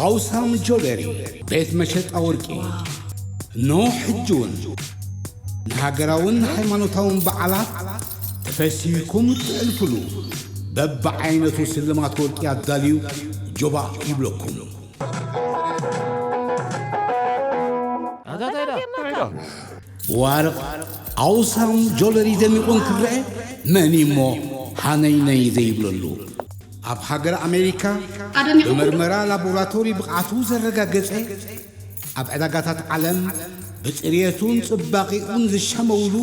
ኣውሳም ጆለሪ ቤት መሸጣ ወርቂ። ኖ ሕጂ እውን ንሃገራውን ሃይማኖታውን በዓላት ተፈሲህኩም እትሕልፉሉ በብዓይነቱ ስልማት ወርቂ ኣዳልዩ ጆባእ ይብለኩም። ብዋርቕ ኣውሳም ጆለሪ ደሚቑ እንትረአ መን እሞ ሃነይነይ ዘይብለሉ? ኣብ ሃገር ኣሜሪካ ኣደሚቑ ብመርመራ ላቦራቶሪ ብቕዓቱ ዘረጋገጸ፣ ኣብ ዕዳጋታት ዓለም ብጽርየቱን ጽባቒኡን ዝሻመውሉ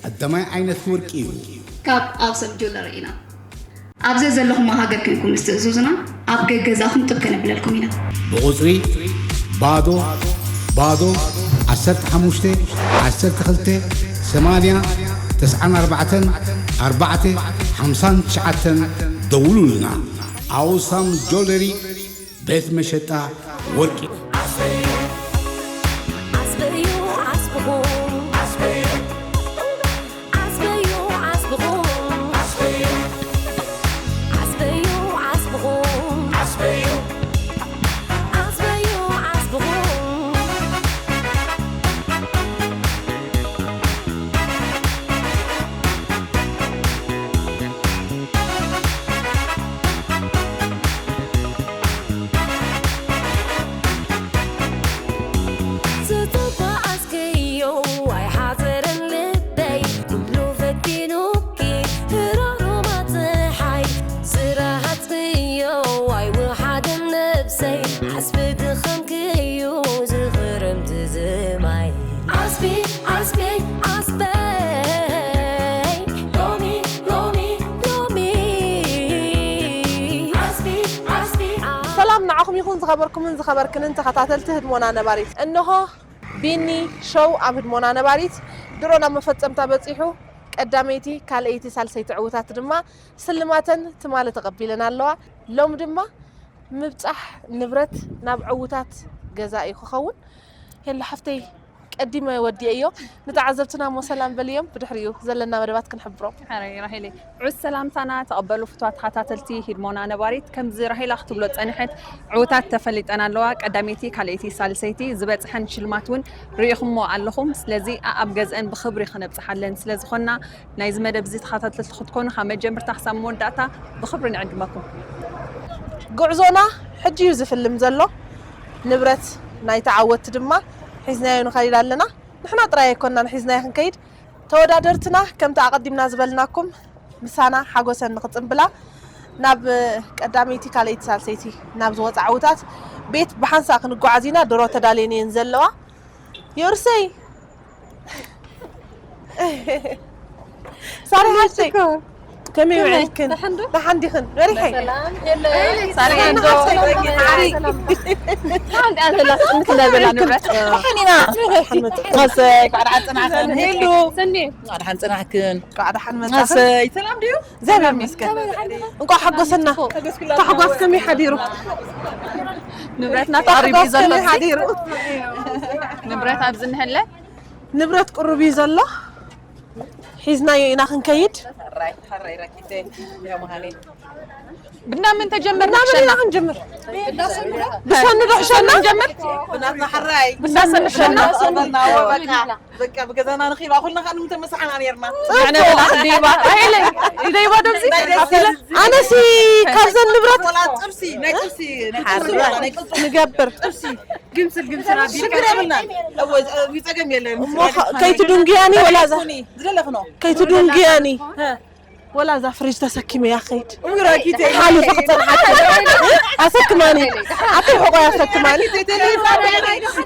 ቀዳማይ ዓይነት ወርቂ እዩ። ካብ ኣውሳም ጆለሪ ኢና። ኣብ ዘዘለኹሞ ሃገር ኮንኩም ምስ ትእዝዙና ኣብ ገገዛኹም ጥብ ከነብለልኩም ኢና። ብቑጽሪ ባዶ ባዶ ዓሰርተ ሓሙሽተ ዓሰርተ ክልተ ሰማንያ ተስዓን ኣርባዕተን ኣርባዕተ ሓምሳን ትሽዓተን ደውሉልና። ኣውሳም ጆለሪ ቤት መሸጣ ወርቂ። ዓስበዩ ዓስብኹም። ዓስበዩ ዓስብኹም። ዓስበዩ ዓስብኹም። ዓስበዩ ዓስብኹም። ዝተጓዓዝክዮ ኣይሓዘረን ልበይ፣ ኩሉ ፈቲኑኪ ህራሩማ ጸሓይ፣ ዝረሃጽክዮ ኣይወሓደን ነብሰይ፣ ዓስቢ ድኻምክዩ ዝኽረምቲ ዝማይ። ዓስቢ፣ ዓስቢ፣ ዓስበይ፣ ሎሚ፣ ሎሚ፣ ሎሚ። ዓስቢ፣ ዓስቢ፣ ዓስቢ። ሰላም ንዓኹም ይኹን ዝኸበርኩምን ዝኸበርክንን ተኸታተልቲ ህድሞና ነባሪት። እንሆ ቢኒ ሾው ኣብ ህድሞና ነባሪት ድሮ ናብ መፈጸምታ በጺሑ፣ ቀዳመይቲ፣ ካልኣይቲ፣ ሳልሰይቲ ዕዉታት ድማ ስልማተን ትማሊ ተቐቢለን ኣለዋ። ሎም ድማ ምብጻሕ ንብረት ናብ ዕዉታት ገዛ እዩ ክኸውን። ሄሎ ሓፍተይ፣ ቀዲመ ወዲኤዮ። ንተዓዘብትና እሞ ሰላም በልዮም፣ ብድሕሪኡ ዘለና መደባት ክንሕብሮም። ሕራይ ራሄለይ። ዕስ ሰላምታና ተቐበሉ ፍቱዋት ተኸታተልቲ ሂድሞና ነባሪት። ከምዚ ራሄላ ክትብሎ ጸንሐት፣ ዕዉታት ተፈሊጠን ኣለዋ። ቀዳመይቲ፣ ካልኣይቲ፣ ሳልሰይቲ ዝበጽሐን ሽልማት እውን ርኢኹሞ ኣለኹም። ስለዚ ኣኣብ ገዝአን ብኽብሪ ክነብጽሓለን ስለ ዝኾንና፣ ናይዚ መደብ እዚ ተኸታተልቲ ክትኮኑ ካብ መጀመርታ ክሳብ መወዳእታ ብኽብሪ ንዕድመኩም። ጉዕዞና ሕጂ እዩ ዝፍልም ዘሎ። ንብረት ናይ ተዓወትቲ ድማ ሒዝናዮ ንኸይድ ኣለና። ንሕና ጥራይ ኣይኮንናን ሒዝናዮ ክንከይድ። ተወዳደርትና ከምቲ ኣቐዲምና ዝበልናኩም ምሳና ሓጎሰን ንኽጽንብላ ናብ ቀዳመይቲ፣ ካልኣይቲ፣ ሳልሰይቲ ናብ ዝወጻ ዕዉታት ቤት ብሓንሳእ ክንጓዓዝ ኢና። ድሮ ተዳልየን እየን ዘለዋ። ዮርሰይ ሳሪ ሓፍተይ፣ ከመይ ውዒልክን? ደሓን ዶ? ደሓን ዲኽን? በሪሐ። ሰላም፣ ሄሎ። ሳሪ እንዶ። ሰላም፣ ሰላም። ሓንቲ ኣንተ ላስ ምትለበላ ንብረት። ደሓን ኢና። ደሓን መጣ። ኣሰይ፣ ኳዕ ደሓን ጽናሕክን። ሄሎ። ሰኒ። ኳዕ ደሓን ጽናሕክን። ኳዕ ደሓን መጣ። ኣሰይ፣ ሰላም ድዩ? እግዚኣብሔር ይመስገን። እንኳዕ ሓጎሰና። ተሓጓስ ከመይ ሓዲሩ? ንብረትና ተቐሪቡ እዩ ተሓጓስ ዘሎ ከመይ ኣብዚ። ሓዲሩ? ንብረት ኣብዚ እንሀለ። ንብረት ቅሩብ እዩ ዘሎ። ሒዝናዮ ኢና ክንከይድ። ሕራይ፣ ሕራይ ረኪተ፣ ያ መሃኒ። ብናምን ተጀመርና ብናምን ኢና ክንጀምር። ብሰኑ ዶ ሕሸና? ንጀምር? ብናትና ሕራይ። ብናምን ሕሸና? ብናትና በቃ። በቃ ብገዛና ንኺባ ኩልና ከኣ ንምተመሳሓና ነርና። ኣነ በላ ክንዲባ። ራሄለይ፣ ይደይባ ዶ እዚ? ኣነሲ ካብዘን ንብረት ወላ ጥብሲ፣ ናይ ጥብሲ፣ ናይ ጥብሲ፣ ሓራይ። ናይ ቅልጥም ንገብር። ጥብሲ፣ ግምስል፣ ግምስል ኣቢልካ ሽግር የብልናን። እወ፣ እዚ ጸገም የለን። እሞ ከ-፣ ከይትድንጉያኒ ወላ እዛ፣ ዝደለኽኖ። ከይትድንጉያኒ። ወላ እዛ ፍሪጅ ተሰኪመያ ከይድ። እውይ፣ ራኪተይ። ሓሊፉ ክጸንሓኪ። ኣሰክማኒ። ኣቲ ሕቆይ ኣሰክማኒ።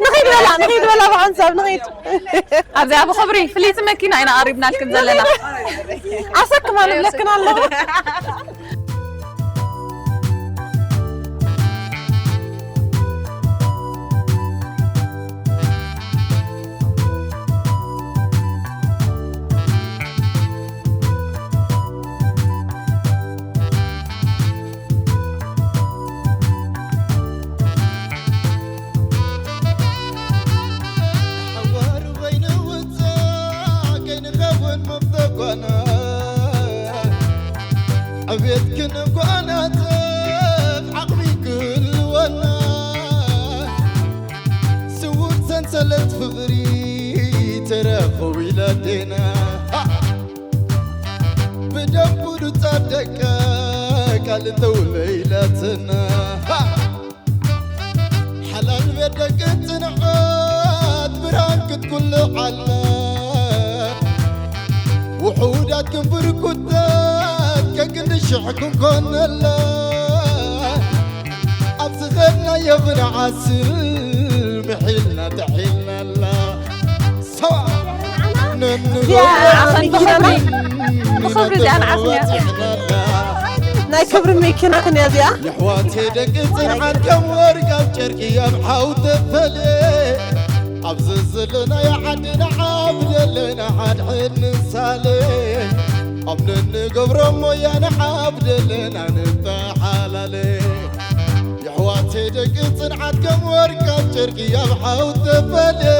ንኸይድ በላ፣ ንኸይድ በላ ብሓንሳብ ንኸይድ። ኣብዚኣ ብኽብሪ ፍልይቲ መኪና ኢና ቀሪብናልክን ዘለና። ኣሰክማኒ ብለክን ኣለኹ። ሓዋሩ ከይንውጻእ ከይንኸውን መፍተኳና ዕቤት ክንጓናጸፍ ዓቕሚ ክህልወና። ፍቕሪ ተረኸቡ ኢላቴና ብደንቡ ዱጻ ደቀ ቃል ተውለይላትና ሓላል ቤት ደቂ ጽንዓት ብርሃን ክትኩልዓላ ውሑዳት ክንብርኩታት ከክንዲ ሽሕ ክንኮነላ ኣብ ዝኸድናዮ ክንዓስል ምሒልና ተሒልናላ ሰዋ ብኽብሪ እዚኣ ንዓስንያ። ናይ ክብሪ መኪና ክንያ እዚኣ። የሕዋተይ ደቂ ጽንዓት ከም ወርቂ ኣብ ጨርቂ ኣብ ሓው ተፈልየ ኣብዚ ዘለናዮ ዓዲ ንዓብ ደለና ሓድሕድ ንሳለ ኣብ ነንገብሮ ሞያ ንዓብ ደለና ንጠሓላለ የሕዋተይ ደቂ ጽንዓት ከም ወርቂ ኣብ ጨርቂ ኣብ ሓው ተፈልየ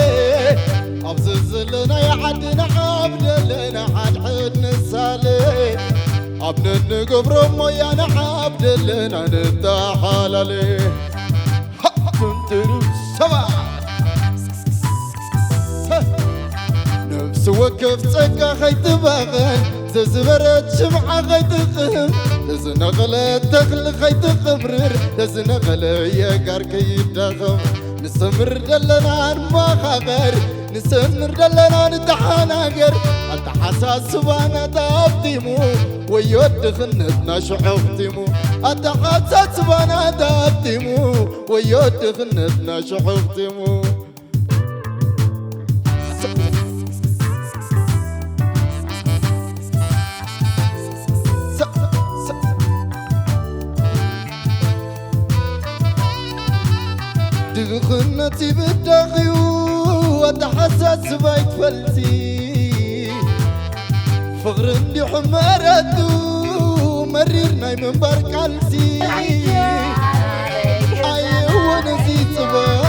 ኣብዚ ዘለናዮ ዓዲ ንዓብ ደለና ሓድሕድ ንሳለ ኣብ ነንገብሮ ሞያ ንዓብ ደለና ንጠሓላለ ሃ! ቱንቱሩ ሰባ ነፍሲ ወከፍ ጸጋ ኸይትባቐን ዘዝበረት ሽምዓ ኸይትቕህም ዘዝነቐለ ተኽሊ ኸይትቕምርር ዘዝነቐለ የጋር ከይዳኸም ንሰምር ደለና ንመኻቐር ንሰምር ደለና ንተሓናገር ኣተሓሳስባና ተኣብቲሙ ወዮ ድኽነትና ሽዑ ኣኽቲሙ ኣተሓሳስባና ተኣብቲሙ ወዮ ድኽነትና ሽዑ ኣኽቲሙ ድኽነት ይብዳኽዩ ኣተሓሳስባ ይትፈልሲ ፍቕሪ እንዲሑ መረቱ መሪር ናይ ምንባር ቃልሲ ኣይወን እዚ ጽባሕ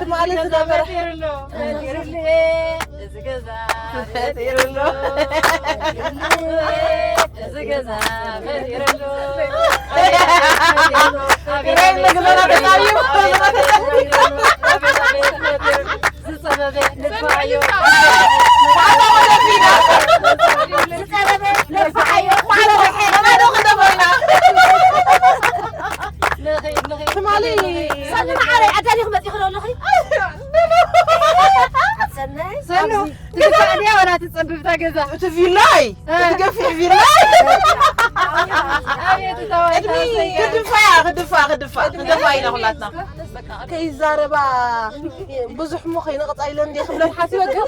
ትማሊ ዝነበረ ትማሊ ሰኒ ማዓረይ ኣዳሊኹ መፂኹ ዶ ኣለኺ ሰኒ ትግዛእ ድያ ዋላ ትፀብብ እታ ገዛ? እቲ ቪላይ እቲ ገፊሕ ቪላይ ቅድሚ ክድፋ እያ ክድፋ ክድፋ ክንደፋ ኢና ኩላትና ከይዛረባ ብዙሕ እሞ ከይነቕፃ ኢለን ድየ ክብለን ሓሲበ ግን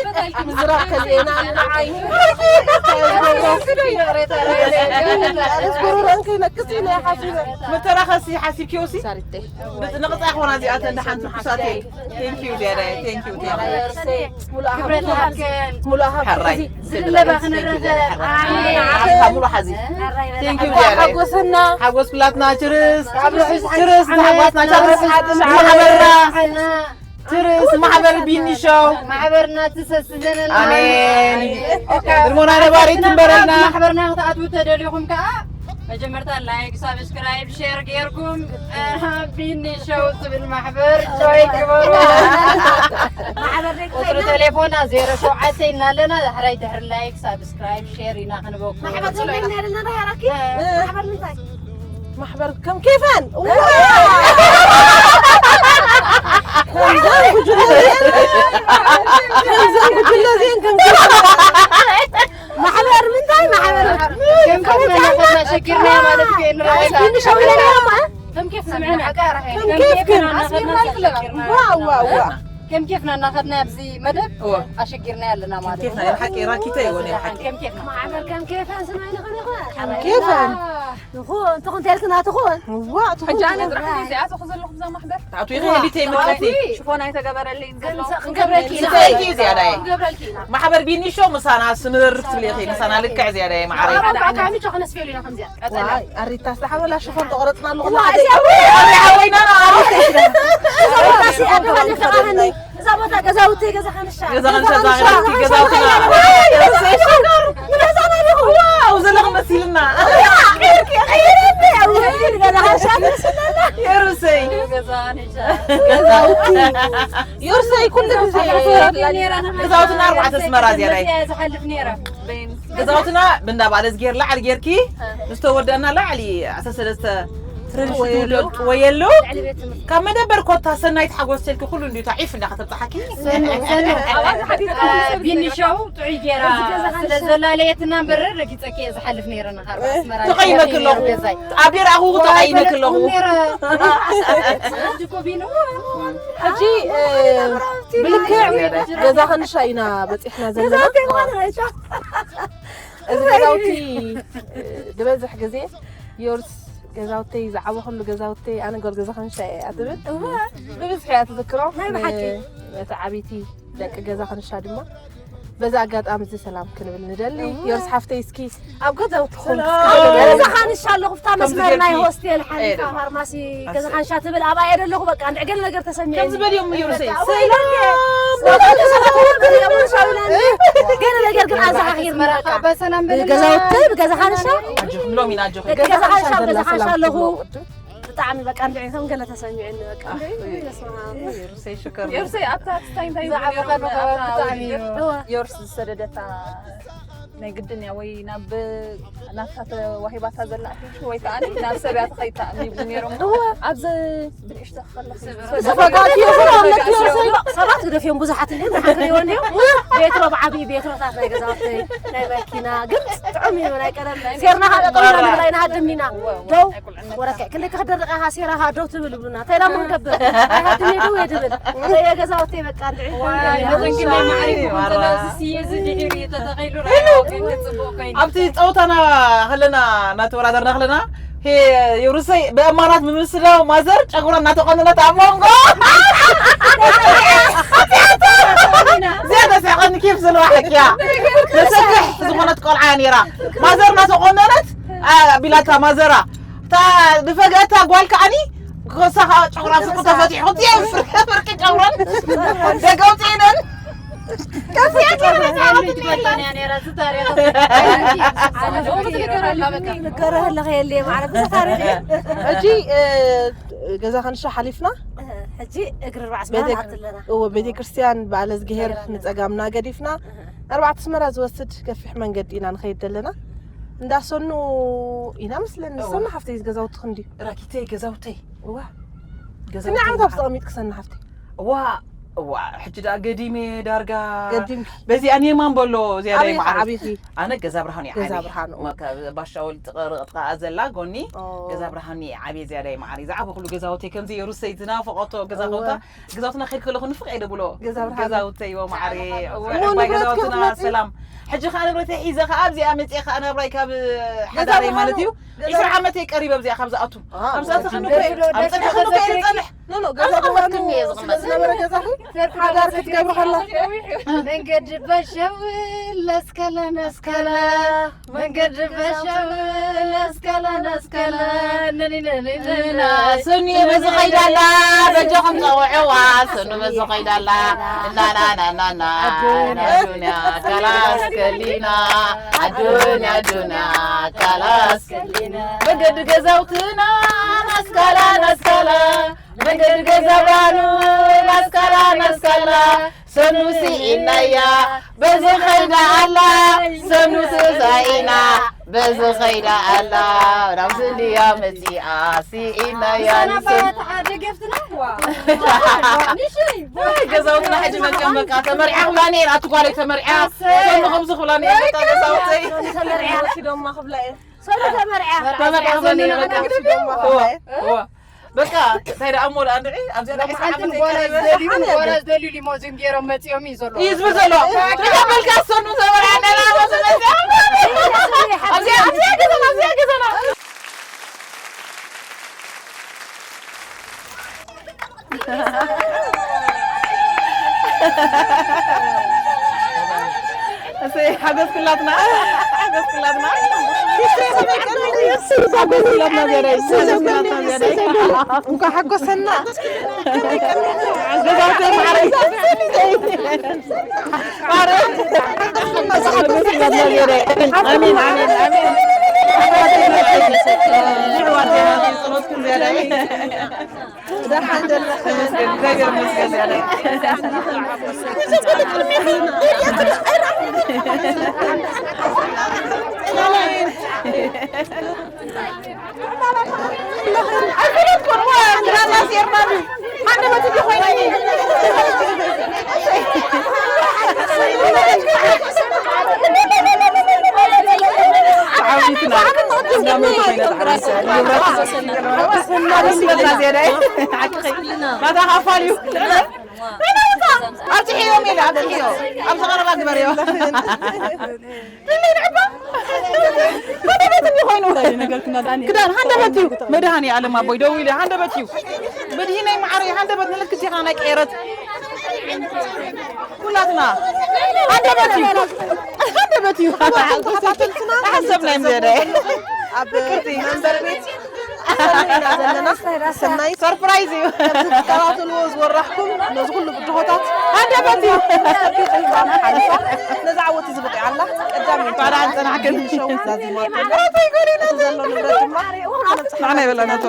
ምዝራብ ከልኤና ንዓይ መተራኸሲ ሓሲብኪዮሲ ንቕፃ ይኾና እዚኣተን ደሓን ትኩሳት እየ Thank you ዚያዳየ thank you thank you ክብረት ይሃብክን ሙሉእ ሃብቲ ሕራይ እዚ ዝድለባ ክንረኸ ኣሜን። ዓኻ ሙሉ ሓዚ thank you ዚያዳየ ሓጎሰና ሓጎስ ብላትና ችርስ ችርስ ተሓጓስና ቻርስ ማሕበርና ችርስ ማሕበር ቢኒ ሾው ማሕበርና ትሰስዘነና ኣሜን ግርሞና ነባሪት ትንበረልና ማሕበርና ክትኣትዉ ተደሊኹም ከዓ መጀመርታ ላይክ ሳብስክራይብ ሸር ጌርኩም ቢኒ ሾው ዝብል ማሕበር ጆይ ግበሩ ቁፅሪ ቴሌፎና ዜሮ ሸውዓተ ኢልና ኣለና ዳሕራይ ድሕሪ ላይክ ሳብስክራይብ ሸር ኢና ክንበኩም ማሕበር ከም ኬፈን ማሕበር ምንታይ ማሕበር ከም ከመይ ሸጊርና ማለት እዩ ንረኣይ ከም ኬፍ ስምዕና ከም ኬፍ ግን ኣስሚርና ይፍለና ዋ ዋ ዋ ከም ኬፍና እናኸድና ኣብዚ መደብ ኣሸጊርና ኣለና ማለት እዩ ሓቂ ራኪተ ይወነ ሓቂ ከም ኬፍና ማሕበር ከም ኬፋን ስማይ ንኸነ ኸ ከም ኬፋን ንኹን ትኹን ተልክና ትኹን ዋ ትኹን ሕጂ ኣነ ጥራሕ እዚኣ ትኹን ዘለኹ ብዛ ማሕበር ታቱ ይኸ ሊተ ይመጣቲ ሽፎን ኣይተገበረለይ ክንገብረልኪ ኢና ክንገብረልኪ ኢና ማሕበር ቢኒሾ ምሳና ስምር ትብሊ ኢኺ ምሳና ልክዕ ዝያዳ ማዕረ ኣካሚ ቸኸነስ ፌሉ ኢና ከምዚኣ ኣሪታ ዝተሓበላ ሽፎን ተቆረጽና ኣለኹ እታ ቦታ ገዛውቲ፣ ገዛ ሓንሻ። ገዛ ሓንሻ፣ ገዛ ሓንሻ፣ ገዛውትና። ገዛና ዲኹ። ዋው ዘለኹ መሲልና። ገዛ ሓንሻ ትመስለና። የሩሰይ ገዛንሻ ገዛውቲ። የሩሰይ ኩሉ ግዜ ገዛውትና ኣርባዕተ ኣስመራ ዝያዳይ ዝሓልፍ ነይረ። ገዛውትና ብእንዳ ባለ ዝጌር ላዕሊ ጌርኪ ምስ ተወዳእና ላዕሊ ዓሰርተ ሰለስተ ትረድሽ ትውለድ ወየሉ ካብ መደበር ኮታ ሰናይት ሓጎስ ተልኪ ኩሉ እንዲዩ ታዒፍ እንዳ ከተብፅሓኪ ቢኒሻው ጥዑይ ጌራ ስለ ዘላለየትና እምበር ረጊፀኪ እየ ዝሓልፍ ነይረ። ንኻርባ ኣስመራ ተቐይመኪ ኣለኹ። ገዛይ ኣብ ደራኹ ተቐይመኪ ኣለኹ። ነይረ። ሕጂ እኮ ቢኑ ሕጂ እ፣ ብልክዕ ገዛ ከንሻ ኢና በፂሕና ዘለና። እዚ ገዛውቲ እ፣ ዝበዝሕ ግዜ ዮርስ ገዛውተይ ዝዓበኹሉ ገዛውተይ ኣነ ጓል ገዛ ከንሻ እየ እያ ትብል። ብብዝሒ እያ ትዝክሮ። ናይ ብሓቂ። ነቲ ዓብይቲ ደቂ ገዛ ከንሻ ድማ በዚ ኣጋጣሚ እዚ ሰላም ክንብል ንደሊ። ዮርስ ሓፍተይ እስኪ ኣብ ገዛውትኹም ገዛ ሓንሻ ኣለኹ፣ ብታ መስመር ናይ ሆስቴል ሓሊፋ ፋርማሲ ገዛ ሓንሻ ትብል ኣብኣ እየ ዘለኹ። በቃ እንድዕ ገለ ነገር ተሰሚዐ ከምዚ በልዮም ዮርሰይ ገለ ነገር ግን ኣዘኻኺርና በቃ። በሰላም በልና። ገዛውተይ ብገዛ ሓንሻ ኣጆኹም ሎም ኢና ኣጆኹም ደቂ ገዛ ሓንሻ ብገዛ ሓንሻ ኣለኹ። ብጣዕሚ በቃ እንድዒ ከም ገለ ተሰሚዑኒ በቃ። ዮርሰይ ሽከር ዮርሰይ ኣብታ ክስታይ እንታይ ዝዓበኸሉ ከባቢ ብጣዕሚ እዩ። ዮርስ ዝሰደደታ ናይ ግድን እያ ወይ ናብ ናብታ ተዋሂባታ ዘላ ኣትሪሽ ወይ ከዓ ናብ ሰብ እያ ትኸይድ ተኣሚቡ ነይሮም ኣብዚ ብንእሽቶ ክኸለኹ ዝፈጋትዮ ዝፈጋትዮ ሰባት ግደፍዮም ብዙሓት እንዲዮም ዝሓክርዮን እዮም ቤትሮ ብዓብዪ ቤትሮታት ናይ ገዛውተይ ናይ መኪና ግን ጥዑም እዩ ናይ ቀደም ሴርና ሃደ ጠሚና ንብላ ኢና ሃድም ኢና ደው ወረከ ክንደይ ክኽደርቃ ኢኻ ሴራ ሃ ደው ትብል ይብሉና እንታይ ዳሞ ክንገብር ኣይሃድም እየ ደው እየ ድብል የገዛውተይ በቃ እንድዒ መዘንግና ማዕሪጉ ስየ ዝድዒር እዩ ተተኸይሉ ራእዮ ግን ክፅቡቅ ኮይኑ ኣብቲ ፀወታና ከለና እናተወዳደርና ከለና ሄ የሩሰይ ብእማናት ብምስዳው ማዘር ጨጉራ እናተቆነነት ኣብ መንጎ እዚኣ ተስሕቐኒ ኬፍ ዘለዋ ሓቂያ ተሰክሕ ዝኾነት ቆልዓ እያ ነይራ ማዘር እናተቆነነት ኣቢላታ ማዘራ እታ ዝፈገአታ ጓል ከዓኒ ክሳኻ ጨጉራ ስቁ ተፈቲሑ እዚኣ ፍርቂ ጨጉራን ደገውፅኢነን ንገረህ ኣለኸ የለ ማለት ታሪኽ ሕጂ እ፣ ገዛ ከንሻ ሓሊፍና ሕጂ እግሪ ርባዕ ስማት ኣለና እዎ ቤተክርስትያን በዓለ ዝግሄር ንፀጋምና ገዲፍና ኣርባዕተ ኣስመራ ዝወስድ ገፊሕ መንገዲ ኢና ንኸይድ ዘለና እንዳሰኑ ኢና መስለኒ ሰኑ ሓፍተይ ገዛውትኽ እንድዩ ራኪተይ ገዛውተይ እዋ ገዛውተይ ክንደይ ዓመት ኣብዚ ተቐሚጥክ ሰኑ ሓፍተይ እዋ እዋ ሕጂ ደኣ ገዲመ ዳርጋ ገዲምኪ በዚኣ ኔማን በሎ ዝያዳ ኣበይ ኢኻ ይመዓረግ ዓቢኺ ኣነ ገዛ ብርሃኑ እየ ገዛ ዓብየ ብርሃኑ። ሞ ካብ ባሻ ወልድ ጥቕርቕጥቃ ዘላ ጎኒ ኦ። ገዛ ብርሃኑ እየ ዓብየ ዝያዳ ይመዓሪ ዝዓበ ኩሉ ገዛውተይ ከምዚ የሩሰይ ዝናፈቐቶ ገዛ እወ። ከውታ ገዛውትና ከይድ ከለኹ ንፍቕ እየ ደብሎ ገዛ ብርሃኑ። ገዛውተይ እዎ መዓሪ እሞ ዕባይ ንብረት ገዛውትና ክትመጽእ? ሰላም ሕጂ ከዓ ንብረተይ ሒዘ ከዓ ኣብዚኣ መፅአ ከዓ ናብራይ ካብ ሓዳረይ ማለት እዩ ገዛ ዕስራ ዓመት እየ ቀሪበ ኣብዚኣ ካብ ዝኣቱ አ፣ ኣብ ዝኣተኽኒ ደብሎ ኣብ ፀድሕኽኒ ደብሎ ከይደ ፀንሕ ኖ ኖ ገዛ ብርሃኑ ስለ ዝነበረ ገዛኺ ሓዳር ክትገብሪ ከላ መንገዲ በሸው ለስከለ ነስከለ መንገዲ በሸው ለስከለ ነስከለ ነኒነኒነና ሰኑየ በዚ ኸይዳላ በጃኹም ፀውዕዋ ሰኑ በዚ ኸይዳላ እናናናናና ኣዱንያ ካላስ ከሊና ኣዱንያ ኣዱንያ ካላስ ከሊና መገዲ ገዛውትና ናስካላ ናስካላ መገዲ ገዛ ብርሃኑ ናስካላ ናስካላ ሰኑ ስኢናያ በዚ ኸይዳ ኣላ ሰኑ ስሳኢና በዚ ኸይዳ ኣላ ናብ ስንድያ መፂኣ ስኢናያ ንሰን ደገፍትና ገዛውትና ሕጂ መቀመቃ ተመርዓ ክብላ ነይራ ኣቲ ጓለይ ተመርዓ ሰኑ ከምዚ ክብላ ነይራ ገዛውተይ ተመርዕያ ኪዶማ ክብላ እየ ሰሎ ተመርዕያ ተመርዓ ክብላ ነይራ በቃ ኪዶማ እዋ፣ እዋ። በቃ እንታይ ደኣ እሞ ደኣ እንድዒ ኣብዚኣ ናይ ሓንትን ሰዓመት ጓላ ይቀርብ። ዝደልዩ ጓላ ዝደልዩ ሊሞዚን ገይሮም መፂኦም እዩ ዘሎ እዩ ዝብል ዘሎ ተቀበልካ ሰኑ ተመርዓ እንዳላ ኣብዚ ኣብዚኣ ኣብዚኣ ገዛና ኣብዚኣ ገዛና እሰይ ሓጎስ ኩላትና ሓጎስ ኩላትና እንኳ ሓጎሰና። ኣሜን፣ ኣሜን፣ ኣሜን። ኣብፅሕዮም ኢለ ኣብፅሕዮ። ኣብዚ ቀረባ ግበርዮ። ክዳን ሃንደበት እዩ። መድሃኒ ዓለም ኣቦይ ደው ኢለ ሃንደበት እዩ። መድሂነይ መዓረይ ሃንደበት ንልክት ዲኻ ናይ ቀየረት። ኩላትና ሃንደበት እዩ። ሃንደበት እዩ። ተሓሰብና እዮም ዘደ። ኣብ መንበር ቤት ኢና ዘለና። ሰናይ ሰርፕራይዝ እዩ። ትከታተልዎ ዝወራሕኩም ነዚ ኩሉ ብድሆታት ሃንደበት እዩ። ነዚ ዓወት እዚ በቂዓ ኣላ። ቀዳመይቲ ባዕላ ኣንጸናሕክን። ሸው ዛዚማ ኣላ። እቲ ዘሎ ንብረት ድማ ንዓና ይበላና እቶ።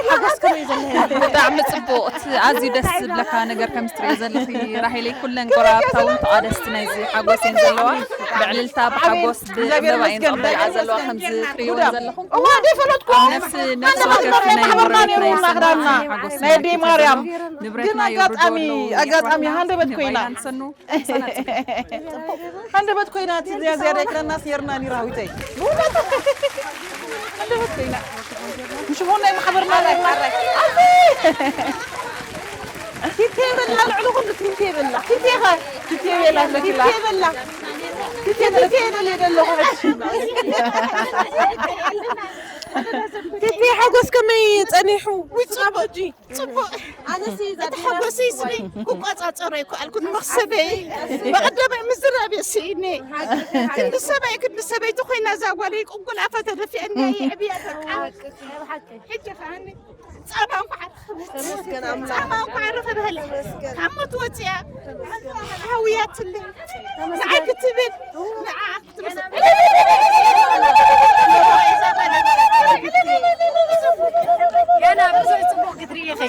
ሓጎስ ከመይ ዘሎ? ብጣዕሚ ጽቡቕ። እቲ ኣዝዩ ደስ ዝብለካ ነገር ከም እትርእዮ ዘለኺ ራሄለይ፣ ኩለን ጎረባብታ እውን ተቓደስቲ ናይዚ ሓጎስ እየን ዘለዋ። ብዕልልታ፣ ብሓጎስ፣ ብዕምበባ እየን ዝቕበልኣ ዘለዋ። ከምዚ እትርእይወን ዘለኹም እዋ ደይ ፈለጥኩ። ኣብ ነፍሲ፣ ነፍሲ ወከፍ ናይ ጎረቤትና ይሰማዕ ሓጎስ ናይ ኣዴ ማርያም። ንብረትና ግን የውርዶ ኣጋጣሚ፣ ኣለዉ፣ ኣጋጣሚ የፍርሑና፣ ሃንደበት ኮይና። ንባይና ንሰኑ። ሃንደበት ኮይና፣ እቲ ዝያ-፣ ዝያዳ ይክረናስ የርና ኒራዊተይ። ሃንደበት ኮይና። ምሽ ሆነ ማሕበርና ናይ ማራ። ቲቴ በላ፣ ልዕሊ ኩሉ ቲቴ በላ። ቲቴ ኸ? ቲቴ በላ፣ ቲቴ በላ። ቲቴ፣ ቲቴ በላ፣ ደሎ ኸ? ቲቴ ሓጎስ ከመይ ጸኒሑ? ውይ፣ ጽቡቕ። ጽቡቕ። ኣነሲ እቲ ሓጎሰይ ስኒ ክቆጻጸሮ ኣይከኣልኩን። መኽሰበይ ብቐደመይ ምዝራብ እየ ስኢነ። ክንዲ ሰበይ፣ ክንዲ ሰበይቲ ኮይና እዛ ጓለይ ቁንቁላፋ ተደፊኣኒ የዕብያ በቃ። ሕጂ ከኣኒ ጻማ እንኳዕ ረኸበት። ተመስገን ኣምላኽ። ጻማ እንኳዕ ረኸበለ። ተመስገን። ካብ ሞት ወጽያ። ሓውያትለይ። ንዓይ ክትብል። ንዓ ገና ብዙሕ ጽቡቕ ክትርኢ ኢኺ።